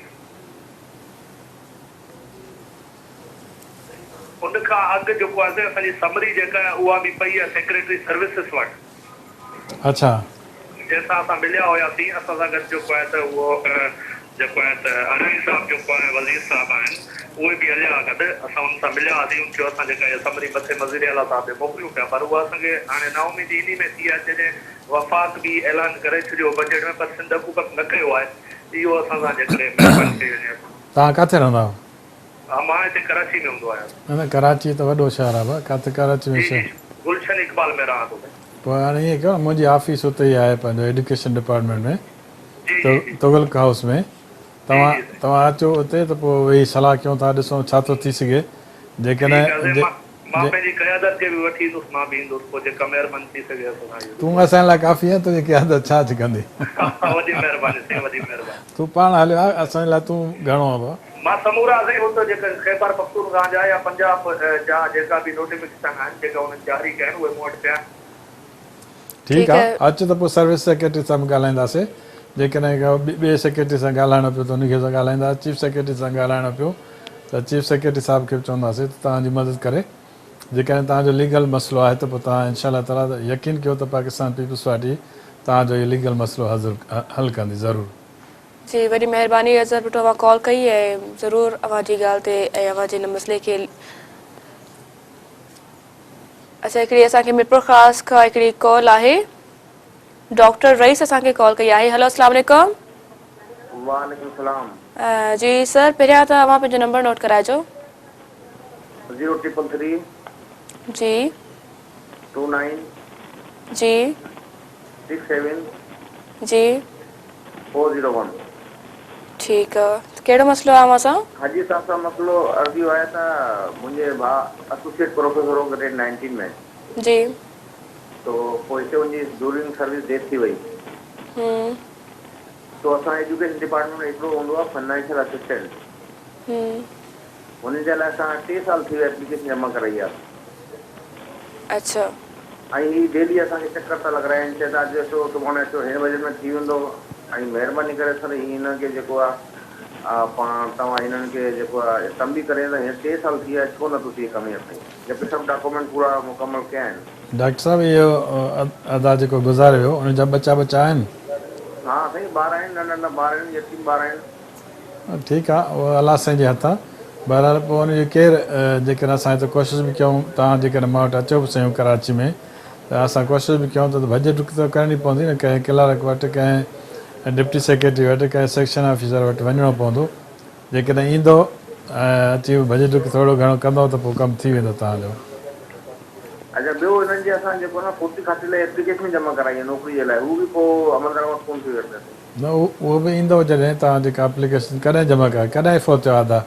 ان کان اڳ جيڪو آهي سائين اسان جي سمري جيڪا آهي اها به پئي آهي سيڪريٽري سروسز وٽ. اڇا. جنهن سان اسان مليا هياسين اسان سان گڏ جيڪو آهي ته اهو جيڪو آهي ته ارائين صاحب جيڪو آهي وزير صاحب آهن اهي به هليا ها گڏ اسان انهن سان مليا هئاسين انهن چيو اسان جيڪا اها سمري مٿي وزير اعليٰ صاحب ڏي موڪليون پيا پر اها اسان کي هاڻي نااميدي انهي ۾ ٿي آهي جڏهن وفاق به اعلان ڪري ڇڏيو بجيٽ ۾ پر سنڌ حڪومت نه ڪيو آهي اهو اسان سان جيڪڏهن مهرباني ڪئي وڃي اسان. توهان ڪاٿي رهندا آهيو؟ ها مان هتي ڪراچي ۾ هوندو آهيان. نه نه ڪراچي ته وڏو شهر آهي ڀاء ڪاٿي ڪراچي ۾ جي جي گلشن اقبال ۾ رهان ٿو ڀائي. پوء هاڻي ائين ڪيو نه منهنجي آفيس اتي ئي آهي پنهنجو ايڊيوڪيشن ڊپارٽمينٽ ۾ جي جي جي. تغلق هائوس ۾ جي توهان جي سائين. توهان اچو اتي ته پوء ويهي صلاح ڪيون ٿا ڏسون ڇا ٿو ٿي سگهي ٺيڪ آهي جيڪڏهن سائين مان مان پنهنجي قيادت کي به وٺي ايندس مان به ايندس پوء جيڪا مهرباني ٿي سگهي اسان سان اهو تون اسان لاء ڪافي آهين تنهنجي قيادت ڇا ڪندي. وڏي مهرباني سائين وڏي مهرباني. تون پاڻ هليو آ اسان لاء تون گهڻو آ ڀاء. مان سمورا سائين اتي جيڪا خيبر پختونخوا جا يا پنجاب جا جيڪا به نوٽيفڪيشن آهن جيڪا انهن جاري ڪيا آهن اهي مون وٽ پيا آهن. ٺيڪ آ اچ ته پوء سروس سيڪريٽري سان به ڳالهائينداسي جيڪڏهن ڪا ٻئي سيڪريٽري سان ڳالهائڻو پيو ته ان کي سان ڳالهائينداسي چيف سيڪريٽري سان ڳالهائڻو پيو ته چيف سيڪريٽري صاحب کي به چونداسي ته توهان جي مدد ڪري جيڪڏهن توهان جو ليگل مسئلو آهي ته پوء توهان انشاء الله تعالي يقين ڪيو ته پاڪستان پيپلز پارٽي توهان جو اهو ليگل مسئلو حل ڪندي ضرور. جي وڏي مهرباني اظهر ڀٽو اوهان ڪال ڪئي ۽ ضرور اوهان جي ڳالهه تي ۽ اوهان جي هن مسئلي کي اچها هڪڙي اسان کي ميرپورخاص کان هڪڙي ڪال آهي ڊاڪٽر رئيس اسان کي ڪال ڪئي آهي هلو اسلام عليڪم. وعليڪم السلام. جي سر پهريان ته اوهان پنهنجو نمبر نوٽ ڪرائجو. Zero triple three. جي. Two nine. جي. Six seven. جي. Four zero one. ٺيڪ آ ڪهڙو مسئلو آ اوهان سان؟ حاجي صاحب سان مسئلو عرض اهو آهي ته منهنجي ڀاء اسوسيئيٽ پروفيسر هو گريڊ نائنٽين ۾. جي. تو پوء هتي ان جي ڊورنگ سروس ڊيٿ ٿي وئي. تو اسان ايجوڪيشن ڊپارٽمينٽ ۾ هڪڙو هوندو آهي فنانشل اسسٽنٽ. هن جي لاء اسان ٽي سال ٿي ويا ايپليڪيشن جمع ڪرائي آهي. اڇا. ۽ هي ڊيلي اسان کي چڪر ٿا لڳرائين چئي ٿا اڄ اچو سڀاڻي اچو هن بجيٽ ۾ ٿي ويندو ۽ مهرباني ڪري سر هي هن کي جيڪو آ پاڻ توهان هنن کي جيڪو آهي تنبيهه ڪري ته هينئر ٽي سال ٿي ويا ڇو نٿو ٿئي ڪم هينئر تائين جبڪه سڀ ڊاڪومينٽ پورا مڪمل ڪيا آهن. ڊاڪٽر صاحب اهو ادا جيڪو گذاري ويو ان جا ٻچا ٻچا آهن؟ ها سائين ٻار آهن ننڍا ننڍا ٻار آهن يتيم ٻار آهن. ٺيڪ آ اهو الله سائين جي هٿ آ بهرحال پوء ان جو ڪير جيڪڏهن اسان هتي ڪوشش به ڪيون توهان جيڪڏهن مان وٽ اچو به سهيون ڪراچي ۾ ته اسان ڪوشش به ڪيون ته ڀڄ ڊڪ ته ڪرڻي پوندي نه ڪنهن ڪلارڪ وٽ ڪنهن ڊپٽي سيڪريٽري وٽ ڪنهن سيڪشن آفيسر وٽ وڃڻو پوندو جيڪڏهن ايندو ۽ اچي ڀڄ ڊڪ ٿورو گهڻو ڪندو ته پوء ڪم ٿي ويندو توهان جو. اچا ٻيو هنن جي اسان جيڪو نه فوتي کاتي لاء ايپليڪيشن جمع ڪرائي آهي نوڪري جي لاء هو به ڪو عمل درآمد ڪونه ٿيو هينئر تائين. نه اهو به ايندو جڏهن توهان جيڪا اپليڪيشن ڪڏهن جمع ڪرائي ڪڏهن فوت ٿيو آهي ادا؟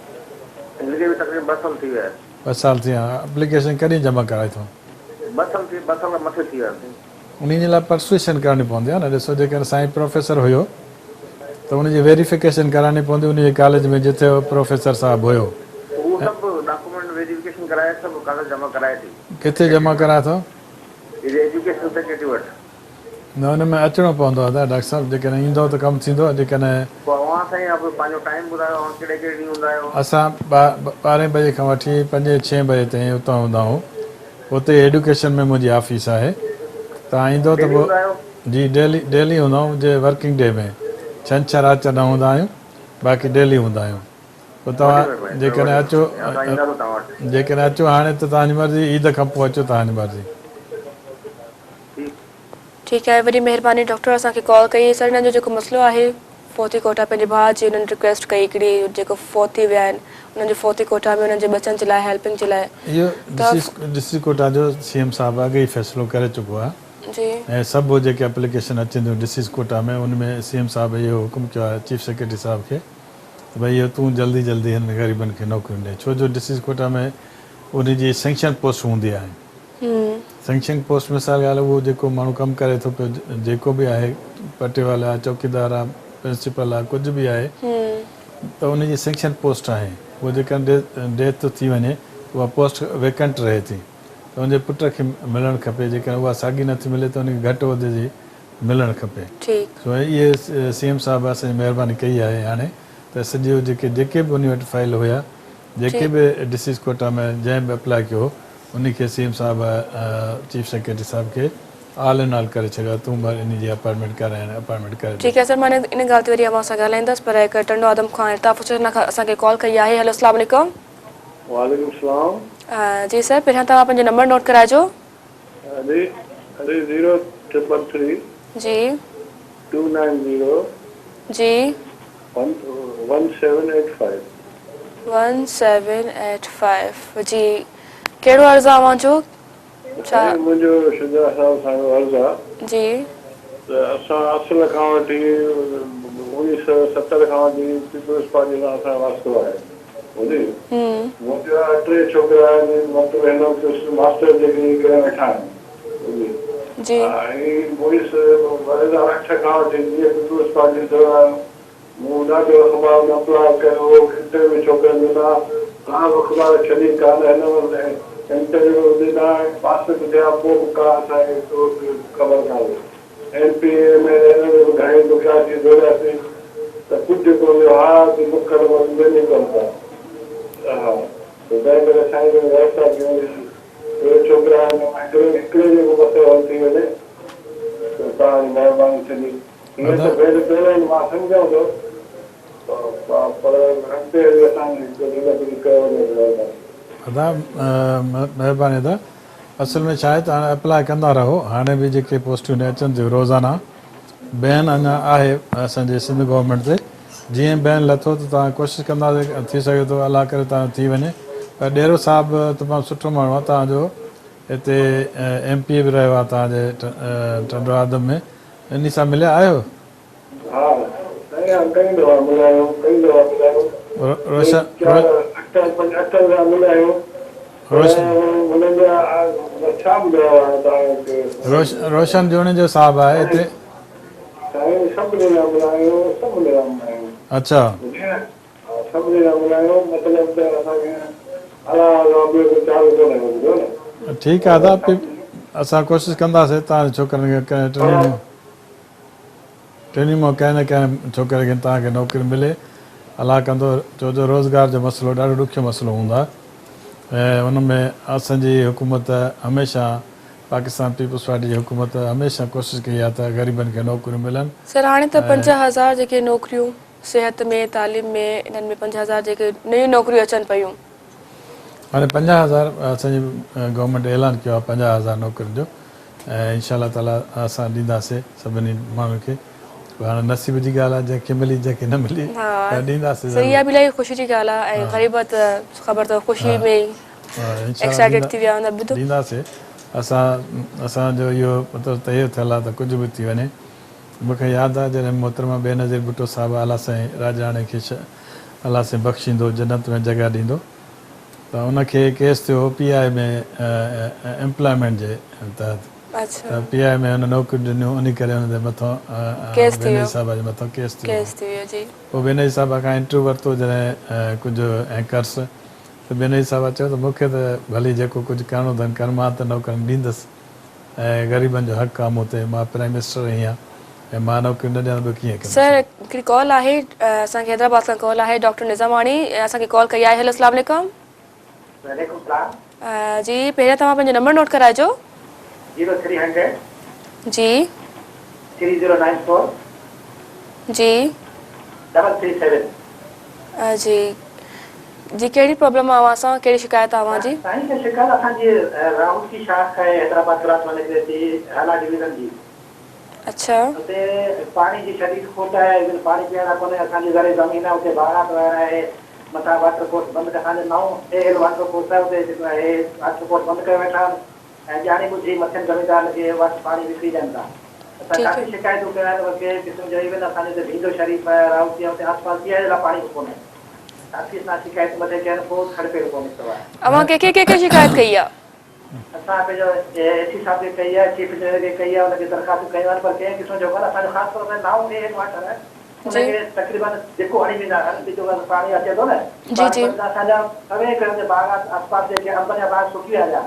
هن کي به تقريبن ٻه سال ٿي ويا آهن. ٻه سال ٿي ويا اپليڪيشن ڪڏهن جمع ڪرائي اٿو؟ ٻه سال ٿي ٻه سال کان مٿي ٿي ويا سائين. انهي جي لاء پرسويشن ڪرڻي پوندي آهي نه ڏسو جيڪڏهن سائين پروفيسر هيو ته ان جي ويريفڪيشن ڪرائڻي پوندي انهي جي ڪاليج ۾ جتي هو پروفيسر صاحب هيو. اهو سڀ ڊاڪومينٽ ويريفڪيشن ڪرائي سڀ ڪاغذ جمع ڪرائي ٿي. ڪٿي جمع ڪرائي اٿو؟ ايجوڪيشن سيڪريٽري وٽ. نه ان ۾ اچڻو پوندو ادا ڊاڪٽر صاحب جيڪڏهن ايندو ته ڪم ٿيندو جيڪڏهن. پوء اوهان سائين اپ پنهنجو ٽائيم ٻڌايو اوهان ڪهڙي ڪهڙي ڏينهن هوندا آهيو. اسان ٻارهين بجي کان وٺي پنجين ڇهين بجي تائين اتان هوندا آهيون اتي ايڊيوڪيشن ۾ منهنجي آفيس آهي توهان ايندو ته ڊيلي پوء هوندا آهيو. جي ڊيلي ڊيلي هوندا آهيون جي ورڪنگ ڊي ۾ ڇنڇر آچر نه هوندا آهيون باقي ڊيلي هوندا آهيون پوء وڏي توهان مهرباني سر جيڪڏهن وڏي اچو مهرباني اسان اينداسون توهان وٽ. جيڪڏهن اچو هاڻي ته توهان جي مرضي عيد کان پوء اچو توهان جي مرضي. ٺيڪ. ٺيڪ آهي وڏي مهرباني ڊاڪٽر اسان کي ڪال ڪئي سر هنن جو جيڪو مسئلو آهي فوتي ڪوٽا پنهنجي ڀاء جي انهن رڪويسٽ ڪئي هڪڙي جيڪو فوت ٿي ويا آهن انهن جو فوتي ڪوٽا ۾ انهن جي ٻچن جي لاء هيلپنگ جي لاء اهو ته ڊي سي ڪوٽا جو سي ايم صاحب اڳ ئي فيصلو ڪري چڪو آهي جي ۽ سڀ جيڪي اپليڪيشن اچن ٿيون ڊي سي ڪوٽا ۾ ان ۾ سي ايم صاحب اهو حڪم ڪيو آهي چيف سيڪريٽري صاحب کي ته ڀئي اهو تون جلدي جلدي هنن غريبن کي نوڪريون ڏي ڇو جو ڊي سي ڪوٽا ۾ ان جي سينڪشن پوسٽ هوندي آهي. سينڪشنگ پوسٽ مثال ڳالهه اهو جيڪو ماڻهو ڪم ڪري ٿو پيو جيڪو به آهي پٽيوال آهي چوڪيدار آهي پرنسپل آهي ڪجهه به آهي ته ان جي سينڪشن پوسٽ آهي اهو جيڪڏهن ڊيٿ ٿو ٿي وڃي ته اها پوسٽ ويڪنٽ رهي ٿي ته ان جي پٽ کي ملڻ کپي جيڪڏهن اها ساڳي نٿي ملي ته ان کي گهٽ عهدي جي ملڻ کپي سو اهي سي ايم صاحب اسان جي مهرباني ڪئي آهي هاڻي ته سڄو جيڪي جيڪي به ان وٽ فائل هيا جيڪي به ڊسيز ڪوٽا ۾ جنهن به اپلاء ڪيو هو انهي کي سي ايم صاحب چيف سيڪريٽري صاحب کي آل ان آل ڪري ڇڏيو آهي تون به انهي جي اپائنٽمينٽ ڪر ۽ اپائنٽمينٽ ڪري ٺيڪ ڏي. آهي سر مان ان ڳالهه تي وري اوهان سان ڳالهائيندس پر هڪ ٽنڊو آدم کان الطاف حسين اسان کي ڪال ڪئي آهي هيلو اسلام عليڪم. وعليڪم السلام. جي سر پهريان توهان پنهنجو نمبر نوٽ ڪرائجو. جي جي زيرو ٽرپل ٿري. جي. Two nine zero. جي. One seven eight five. One seven eight five جي ڪهڙو عرض آ اوهان جو ڇا. سائين منهنجو شجاع صاحب سان اهو عرض آ جي. ته اسان اصل کان وٺي اوڻيهه سو 70 کان وٺي پيپلز پارٽي سان اسان جو واسطو آهي ٻڌي منهنجا ٽي ڇوڪرا آهن مطلب هن وقت ماسٽر ڊگري ڪري ويٺا آهن ٻڌي جي. ۽ 2008 کان وٺي جيئن پيپلز پارٽي دوران مون ڏاڍو اخبار ۾ اپلاء ڪيو هو، انٽرويو ڇوڪرن ڏنا، ڪا به اخبار ڇڏي ڪانه، هن وقت انٽرويو به ڏنا ۽ پاس به ٿيا، پوء به ڪا اسان کي خبر ڪانهي. M P A, M N A به گهڻي ڊڪياسين ڊوڙياسين ته ڪجهه ڪونه ٿيو، ها ته بک ته بس وڃي ڪونه ٿا. ها ته تنهن ڪري سائين جن ويوسٿا ڪيون ٽي ڇوڪرا آهن، هڪڙي هڪڙي جو به مسئلو حل ٿي وڃي ته توهان جي مهرباني ٿيندي. هيئن ته ڀيد ڪونه آهن، مان سمجهان ٿو پر اڳتي هلي اسان جي ڪجهه نه ڪجهه ڪيو وڃي ته مهرباني. ادا مهرباني ادا اصل ۾ ڇا آهي ته هاڻي اپلاء ڪندا رهو هاڻي به جيڪي پوسٽون اچن ٿيون روزانه بين اڃا آهي اسان جي سنڌ گورنمينٽ تي جيئن بين لٿو ته توهان ڪوشش ڪنداسين ٿي سگهي ٿو الله ڪري توهان جو ٿي وڃي پر ڏيرو صاحب تمام سٺو ماڻهو آهي توهان جو هتي ايم پي اي به رهيو آهي توهان جي ٽنڊو آدم ۾ انهي سان مليا آهيو؟ ها سائين ها ڪئي دفعا مليا آهيون ڪئي دفعا مليا آهيون روشن چار اٺ پنج اٺ دفعا مليا آهيون پر هنن جا ڇا ٻڌايو هاڻي توهان کي روشن جوڻيجو صاحب آهي هتي. سائين سڀني سان مليا آهيون سڀني سان مليا آهيون. اڇا. سڀني سان مليا آهيون مطلب ته اسان کي الله کان ٻيو ڪو چارو ڪونهي ٻڌو نه. ٺيڪ آهي ادا اسان ڪوشش ڪنداسين توهان جي ڇوڪرن کي ڪنهن ٽنهي مان ٽنهي مان ڪنهن نه ڪنهن ڇوڪري کي توهان کي نوڪري ملي. الله ڪندو ڇو جو روزگار جو مسئلو ڏاڍو ڏکيو مسئلو هوندو آهي ۽ ان ۾ اسان جي حڪومت هميشه پاڪستان پيپلز پارٽي جي حڪومت هميشه ڪوشش ڪئي آهي ته غريبن کي نوڪريون ملن. سر هاڻي ته 5000 جيڪي نوڪريون صحت ۾ تعليم ۾ انهن ۾ 5000 جيڪي نيون نوڪريون اچن پيون. هاڻي 50000 اسان جي گورنمينٽ اعلان ڪيو آهي 50000 نوڪرين جو ۽ انشاء الله تعالي اسان ڏينداسي سڀني ماڻهن کي پر هاڻي نصيب جي ڳالهه آهي جنهن کي ملي جنهن کي نه ملي پر ڏينداسي ضرور. اها به الاهي خوشي جي ڳالهه آهي ۽ غريب ته خبر اٿو خوشي ۾ ئي ايڪسائيٽيڊ ٿي ويا هوندا ٻڌو. ڏينداسي اسان اسان جو اهو مطلب طئي ٿيل آهي ته ڪجهه به ٿي وڃي مون کي ياد آهي جڏهن محترمه بينظير ڀٽو صاحبه الله سائين راڄاڻي کي الله سائين بخشيندو جنت ۾ جڳهه ڏيندو ته ان کي ڪيس ٿيو هو پي آء ۾ ايمپلائمينٽ جي تحت ته پي آء ۾ هن نوڪريون ڏنيون انهي ڪري ان جي مٿان بينظير صاحبه جي مٿان ڪيس ٿيو هو پوء بينظير صاحبه کان انٽرويو ورتو جڏهن ڪجهه اينڪرس ته بينظير صاحبه چيو ته مون کي ته ڀلي جيڪو ڪجهه ڪرڻو اٿن ڪر مان ته نوڪريون ڏيندس ۽ غريبن جو حق آ مون تي مان پرائم منسٽر رهي آهيان ۽ مان نوڪريون نه ڏيان ته ٻيو ڪيئن ڪندس. سر هڪڙي ڪال آهي اسان کي حيدرآباد کان ڪال آهي ڊاڪٽر نظاماڻي اسان کي ڪال ڪئي آهي هيلو اسلام عليڪم. وعليڪم السلام. جي پهريان توهان پنهنجو نمبر نوٽ ڪرائجو. Zero three hundred. جي. Three zero nine four. جي. Double three seven. جي جي ڪهڙي پرابلم آ اوهان سان ڪهڙي شڪايت آ اوهان جي. سائين ته شڪايت اسان جي راهوڪي شاخ آهي حيدرآباد ڪراس مان نڪري ٿي هالا ڊويزن جي. اڇا. اتي پاڻي جي شديد کوٽ آهي ايون پاڻي پيئڻ لاء ڪونهي اسان جي زرعي زمين آهي اتي باغات وغيره آهي مٿان واٽر ڪورس بند اسان جو نئون اي ايل واٽر ڪورس آهي اتي جيڪو آهي واٽر ڪورس بند ڪيو ويٺا آهن ۽ ڄاڻي ٻجهي مٿين زميندارن کي واٽر پاڻي وڪڻي ڏين ٿا اسان ڪافي شڪايتون ڪيون آهن پر ڪنهن قسم جو ايون اسان جي اتي ڀينڊو شريف آهي راهوڪي آهي اتي آس پاس پيئڻ جي لاء پاڻي به ڪونهي ڪافي اسان شڪايتون مٿي ڪيون آهن ڪو کڙ پيڙ ڪونه نڪتو آهي. اوهان ڪنهن کي ڪنهن کي شڪايت ڪئي آهي؟ اسان پنهنجو اي سي صاحب کي ڪئي آهي، چيف انجنيئر کي ڪئي آهي، ان کي درخواستون ڪيون آهن پر ڪنهن قسم جو ڪونه، اسان جو خاص طور تي نائون اي ايل واٽر آهي ان کي تقريبن ڌڪو هڻي ويندا آهن، جيڪو پاڻي اچي ٿو نه پاڻي بند اسان جا سوين ايڪڙ تي باغ آس پاس جيڪي انبن جا باغ سڪي ويا هليا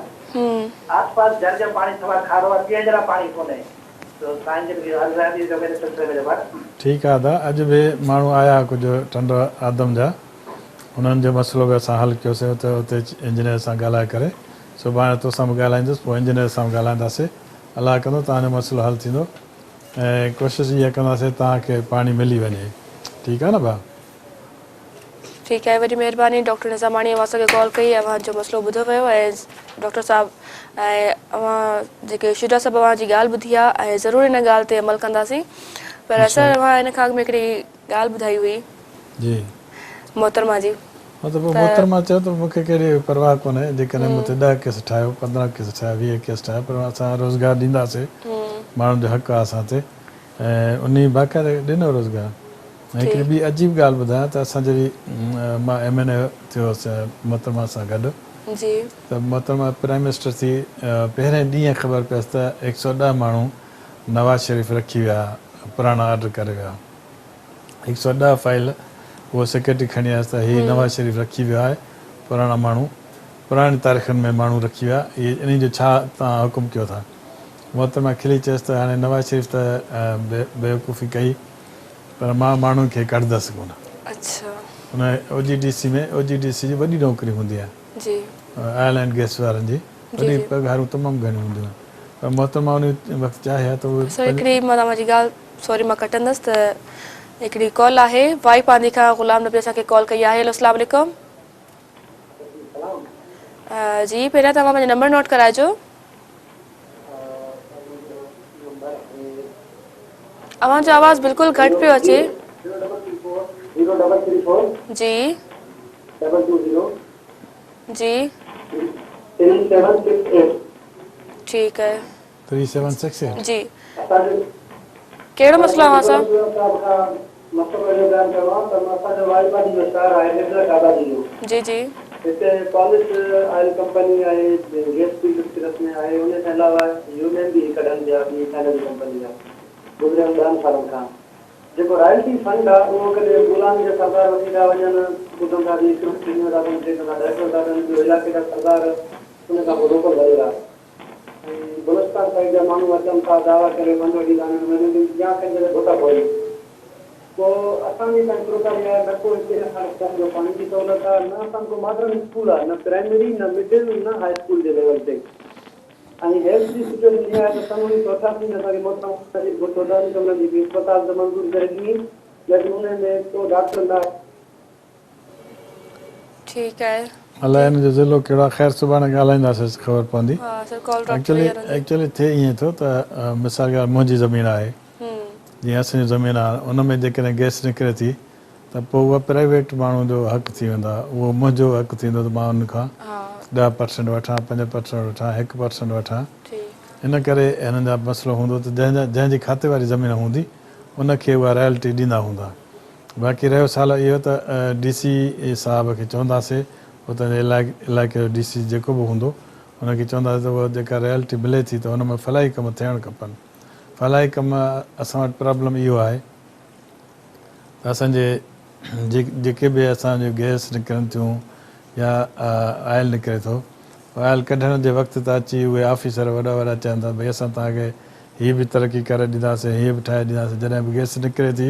آس پاس جر جو پاڻي سوا کارو آهي پيئڻ جي لاء پاڻي ڪونهي سو سائين جن کي عرض آهي ته اهو ان سلسلي ۾ جواب. ٺيڪ آهي ادا اڄ به ماڻهو آيا ڪجهه ٽنڊو آدم جا انهن جو مسئلو به اسان حل ڪيوسين اتي اتي انجنيئر سان ڳالهائي ڪري سڀاڻي توسان به ڳالهائيندس پوء انجنيئر سان به ڳالهائينداسين الله ڪندو توهان جو مسئلو حل ٿيندو ۽ ڪوشش اها ڪنداسين توهان کي پاڻي ملي وڃي ٺيڪ آهي نه ڀاء. ٺيڪ آهي وڏي مهرباني ڊاڪٽر نظاماڻي اوهان اسان کي ڪال ڪئي اوهان جو مسئلو ٻڌو ويو ۽ ڊاڪٽر صاحب ۽ اوهان جيڪي شجاع صاحب اوهان جي ڳالهه ٻڌي آهي ۽ ضرور ان ڳالهه تي عمل ڪنداسين پر سر اوهان ان کان اڳ ۾ هڪڙي ڳالهه ٻڌائي هئي جي محترمه جي ها ته پوء محترمه چيو ته مون کي ڪهڙي پرواهه ڪونهي جيڪڏهن مون تي ڏهه ڪيس ٺاهيو 15 ڪيس ٺاهيو 20 ڪيس ٺاهيو پر اسان روزگار ڏينداسين ماڻهن جو حق آهي اسان تي ۽ انهي باقاعده ڏنو روزگار ۽ هڪڙي ٻي عجيب ڳالهه ٻڌايان ته اسان جڏهن مان ايم اين اي ٿيو هوس محترمه سان گڏ ته محترمه پرائم منسٽر ٿي پهرين ڏينهن خبر پيس ته 110 ماڻهو نواز شريف رکي ويا پراڻا آرڊر ڪري ويا 110 فائيل اهو سيڪريٽري کڻي آيس ته هي نواز شريف رکي ويو آهي پراڻا ماڻهو پراڻي تاريخن ۾ ماڻهو رکي ويا اهي انهي جو ڇا توهان حڪم ڪيو ٿا محترمه کلي چيس ته هاڻي نواز شريف ته بيوقوفي ڪئي پر مان ماڻهن کي ڪڍندس ڪونه. اڇا. ان او جي ڊي سي ۾ او جي ڊي سي جي وڏي نوڪري هوندي آهي. جي. آئل اينڊ گئس وارن جي وڏي پگهارون تمام گهڻيون هونديون آهن پر محترمه انهي وقت چاهي ها ته اهي. سر هڪڙي مان توهان جي ڳالهه سوري مان ڪٽندس ته هڪڙي ڪال آهي وائي پانڌي کان غلام نبي اسان کي ڪال ڪئي آهي هيلو اسلام عليڪم. جي پهريان توهان پنهنجو نمبر نوٽ ڪرائجو. اوهان جو آواز بلڪل گهٽ پيو اچي. جي جي ٺيڪ آهي. جي ڪهڙو مسئلو اوهان سان؟ مسئلو اهو بيان ڪرڻو آهي ته اسان جو وائي پاٽي جو شهر آهي نڊر آبادي جو. جي جي. هتي پالش آئل ڪمپني آهي گيس فيلڊ سرس ۾ آهي ان کان علاوه يونين به ڪڍن پيا ٻي چائنا جي ڪمپني جا گذريل ڏهن سالن کان جيڪو رائلٽي فنڊ آهي اهو ڪڏهن بولان جا سردار وٺي ٿا وڃن ٻڌن ٿا ته هڪ ٽن ٿا ڏين ٽي ٿا ڏهه ٿا ڏين ٻيو علائقي جا سردار ان کان پوء لوڪل وڏيرا ۽ بلوچستان سائيڊ جا ماڻهو اچن ٿا دعويٰ ڪري فنڊ وٺي ٿا وڃن يا ڪنهن جڳهه ڀتا خوري. پوء اسان جي تائين پروڪاري آهي نه ڪو هتي اسان کي پيئڻ جو پاڻي جي سهولت آهي نه اسان ڪو ماڊرن اسڪول آهي نه پرائمري نه مڊل نه هاء اسڪول جي ليول تي ۽ هيلٿ جي سچوئيشن اها آهي ته سن اڻيهه سو 88 ۾ اسان کي محترم نذير ڀٽو ڏهن ڪمرن جي هڪ اسپتال ته منظور ڪري ڏني ليڪن انهي ۾ ڪو ڊاڪٽر نه آهي. ٺيڪ آهي. الائي ان جو ضلعو ڪهڙو آهي خير سڀاڻي ڳالهائينداسين خبر پوندي. ها سر ڪال ڊراپ ٿي وئي ايڪچولي آهي ان جي. ايڪچولي ٿئي ائين ٿو ته مثال ڳالهه منهنجي زمين آهي جيئن اسان جي زمين آهي ان ۾ جيڪڏهن گئس نڪري ٿي ته پوء اها پرائيويٽ ماڻهو جو حق ٿي ويندو آهي اهو منهنجو حق ٿيندو ته مان ان کان 10% وٺان 5% وٺان 1% وٺان ان ڪري هنن جا مسئلو هوندو ته جنهن جا جنهن جي کاتي واري زمين هوندي ان کي اها رائلٽي ڏيندا هوندا باقي رهيو سال اهو ته ڊي سي صاحب کي چونداسي اتان جي علائقي جو ڊي سي جيڪو به هوندو ان کي چونداسي ته اها جيڪا رائلٽي ملي ٿي ته ان ۾ فلاحي ڪم ٿيڻ کپن. فلاحي ڪم اسان وٽ پرابلم اهو آهي ته اسان جي جيڪي به اسان جون گئس نڪرن ٿيون يا آئل نڪري ٿو آئل ڪڍڻ جي وقت ته اچي اهي آفيسر وڏا وڏا چون ٿا ڀئي اسان توهان کي هي به ترقي ڪري ڏينداسين هي به ٺاهي ڏينداسين جڏهن به گئس نڪري ٿي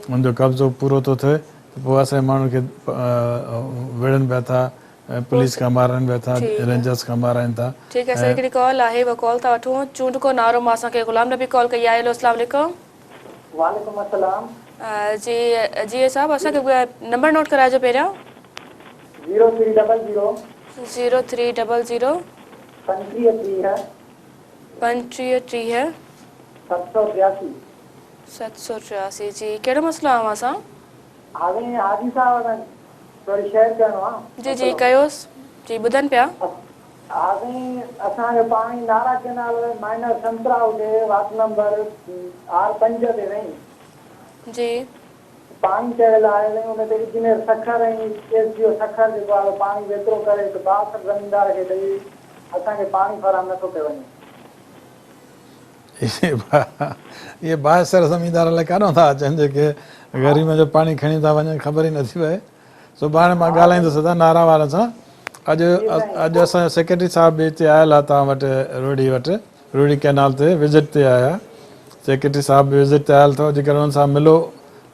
ان جو قبضو پورو ٿو ٿئي ته پوء اسان جي ماڻهن کي وڙهن پيا ٿا ۽ پوليس کان مارائن به ٿا رينجرس کان مارائن ٿا. ٺيڪ آهي سر هڪڙي ڪال آهي اها ڪال ٿا وٺون چونڊڪو نارو مان اسان کي غلام نبي ڪال ڪئي آهي هيلو اسلام عليڪم. وعليڪم السلام. جي جي صاحب اسان کي نمبر نوٽ ڪرائجو پهريان. Zero three double zero. Zero three double zero. 35 30. 35 30. 783. 783 جي ڪهڙو مسئلو آهي اوهان سان. هاڻي حاجي صاحب سان ٿوري شيئر ڪرڻو آ جي جي ڪيوس جي ٻڌن پيا. ها سائين اسان جو پاڻي نارا ڪينال مائنر سنترا هجي واٽ نمبر آر 5 تي سائين. جي. پاڻي چڙهيل آهي سائين ان تي engineer Sukkur ۽ S D O Sukkur جيڪو آهي پاڻي ويترو ڪري هڪ بااثر زميندار کي ڏئي اسان کي پاڻي فراهم نٿو ڪيو وڃي. اهي بااثر زميندار الائي ڪاڏانهن ٿا اچن جيڪي غريبن جو پاڻي کڻي ٿا وڃن خبر ئي نٿي پئي. سڀاڻي مان ڳالهائيندس ادا نارا وارن سان. اڄ اڄ اسان جو سيڪريٽري صاحب به هتي آيل آهي توهان وٽ روهڙي وٽ روهڙي ڪئنال تي وزٽ تي آيا سيڪريٽري صاحب به وزٽ تي آيل اٿو جيڪڏهن انهن سان ملو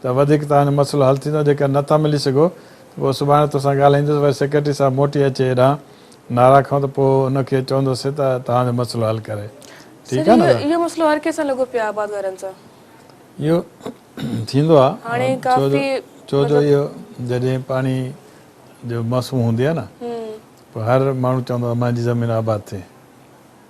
ته وڌيڪ توهان جو مسئلو حل ٿيندو جيڪڏهن نٿا ملي سگهو ته پوء سڀاڻي توسان ڳالهائيندس وري سيڪريٽري صاحب موٽي اچي هيڏانهن نارا کان ته پوء ان کي چوندس ته توهان جو مسئلو حل ڪري. سر ٺيڪ آهي نه اهو دادا. اهو مسئلو هر ڪنهن سان لڳو پيو آهي آبادگارن سان. اهو ٿيندو آهي هاڻي ڇو جو ڪافي ڇو جو مطلب اهو جڏهن پاڻي جو موسم هوندي آهي نه پوء هر ماڻهو چوندو آهي مانجي زمين آباد ٿئي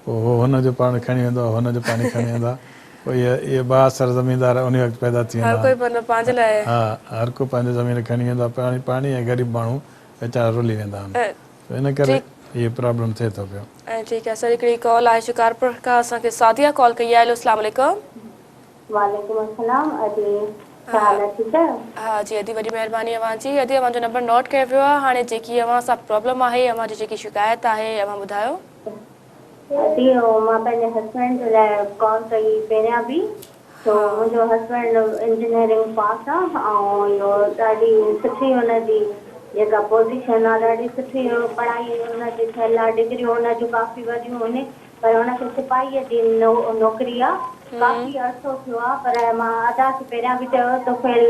پوء هو هن جو پاڻي کڻي ويندو آهي هن جو پاڻي کڻي ويندو آهي پوء اهي اهي بااثر زميندار انهي وقت پيدا ٿي هر ويندا ڪوئي آهن مطلب پنهنجي لاء ها هر ڪو پنهنجي زمين کڻي ويندو آهي پاڻي پاڻي ۽ غريب ماڻهو ويچارا رلي ويندا آهن ته ان ڪري اهي پرابلم ٿئي ٿو پيو. ۽ ٺيڪ آهي سر هڪڙي ڪال آهي شڪارپور کان اسان کي سعديه ڪال ڪئي آهي هيلو اسلام عليڪم. وعليڪم السلام ادي ڇا حال آهي ٺيڪ آهيو. ها جي ادي وڏي مهرباني اوهان جي ادي اوهان جو نمبر نوٽ ڪيو ويو آهي هاڻي جيڪي اوهان سان پرابلم آهي اوهان جي جيڪي شڪايت آهي اوهان ٻڌايو. ادي مان پنهنجي هسبينڊ جي لاء ڪال ڪئي پهريان به سو منهنجو هسبينڊ انجنيئرنگ پاس آ ۽ اهو ڏاڍي سٺي ان جي جيڪا پوزيشن آ ڏاڍي سٺي پڙهائي ان جي ٿيل آ ڊگريون ان جون ڪافي وڏيون آهن پر ان کي سپاهيء جي نوڪري آ ڪافي عرصو ٿيو آ پر مان ادا کي پهريان به چيو طفيل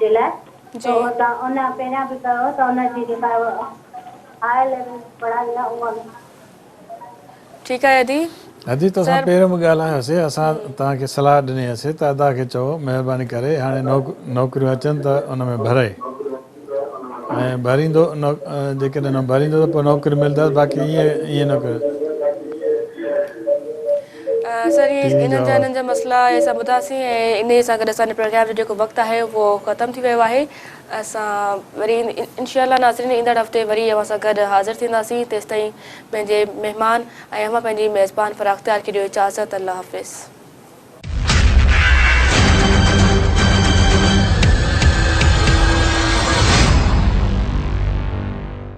جي لاء ته ان پهريان به ڪيو ته ان جي جيڪا هاء ليول جي پڙهائي آ اها ٺيڪ آهي ادي. ادي توسان پهريون به ڳالهايو سي اسان توهان کي صلاح ڏني هئسي ته ادا کي چئو مهرباني ڪري هاڻي نوڪريون اچن ته ان ۾ ڀرئي ۽ ڀريندو جيڪڏهن نه ڀريندو ته پوء نوڪري ملندس باقي ائين ائين نه ڪيو. سر هي انهن جا انهن جا مسئلا اسان ٻڌاسين ۽ انهي سان گڏ اسان جي پروگرام جو جيڪو وقت آهي اهو ختم ٿي ويو آهي اسان وري انشاء الله ناظرين ايندڙ هفتي وري اوهان سان گڏ حاضر ٿينداسين تيستائين پنهنجي مهمان ۽ اوهان پنهنجي ميزبان فراخ اختيار کي ڏيو اجازت الله حافظ.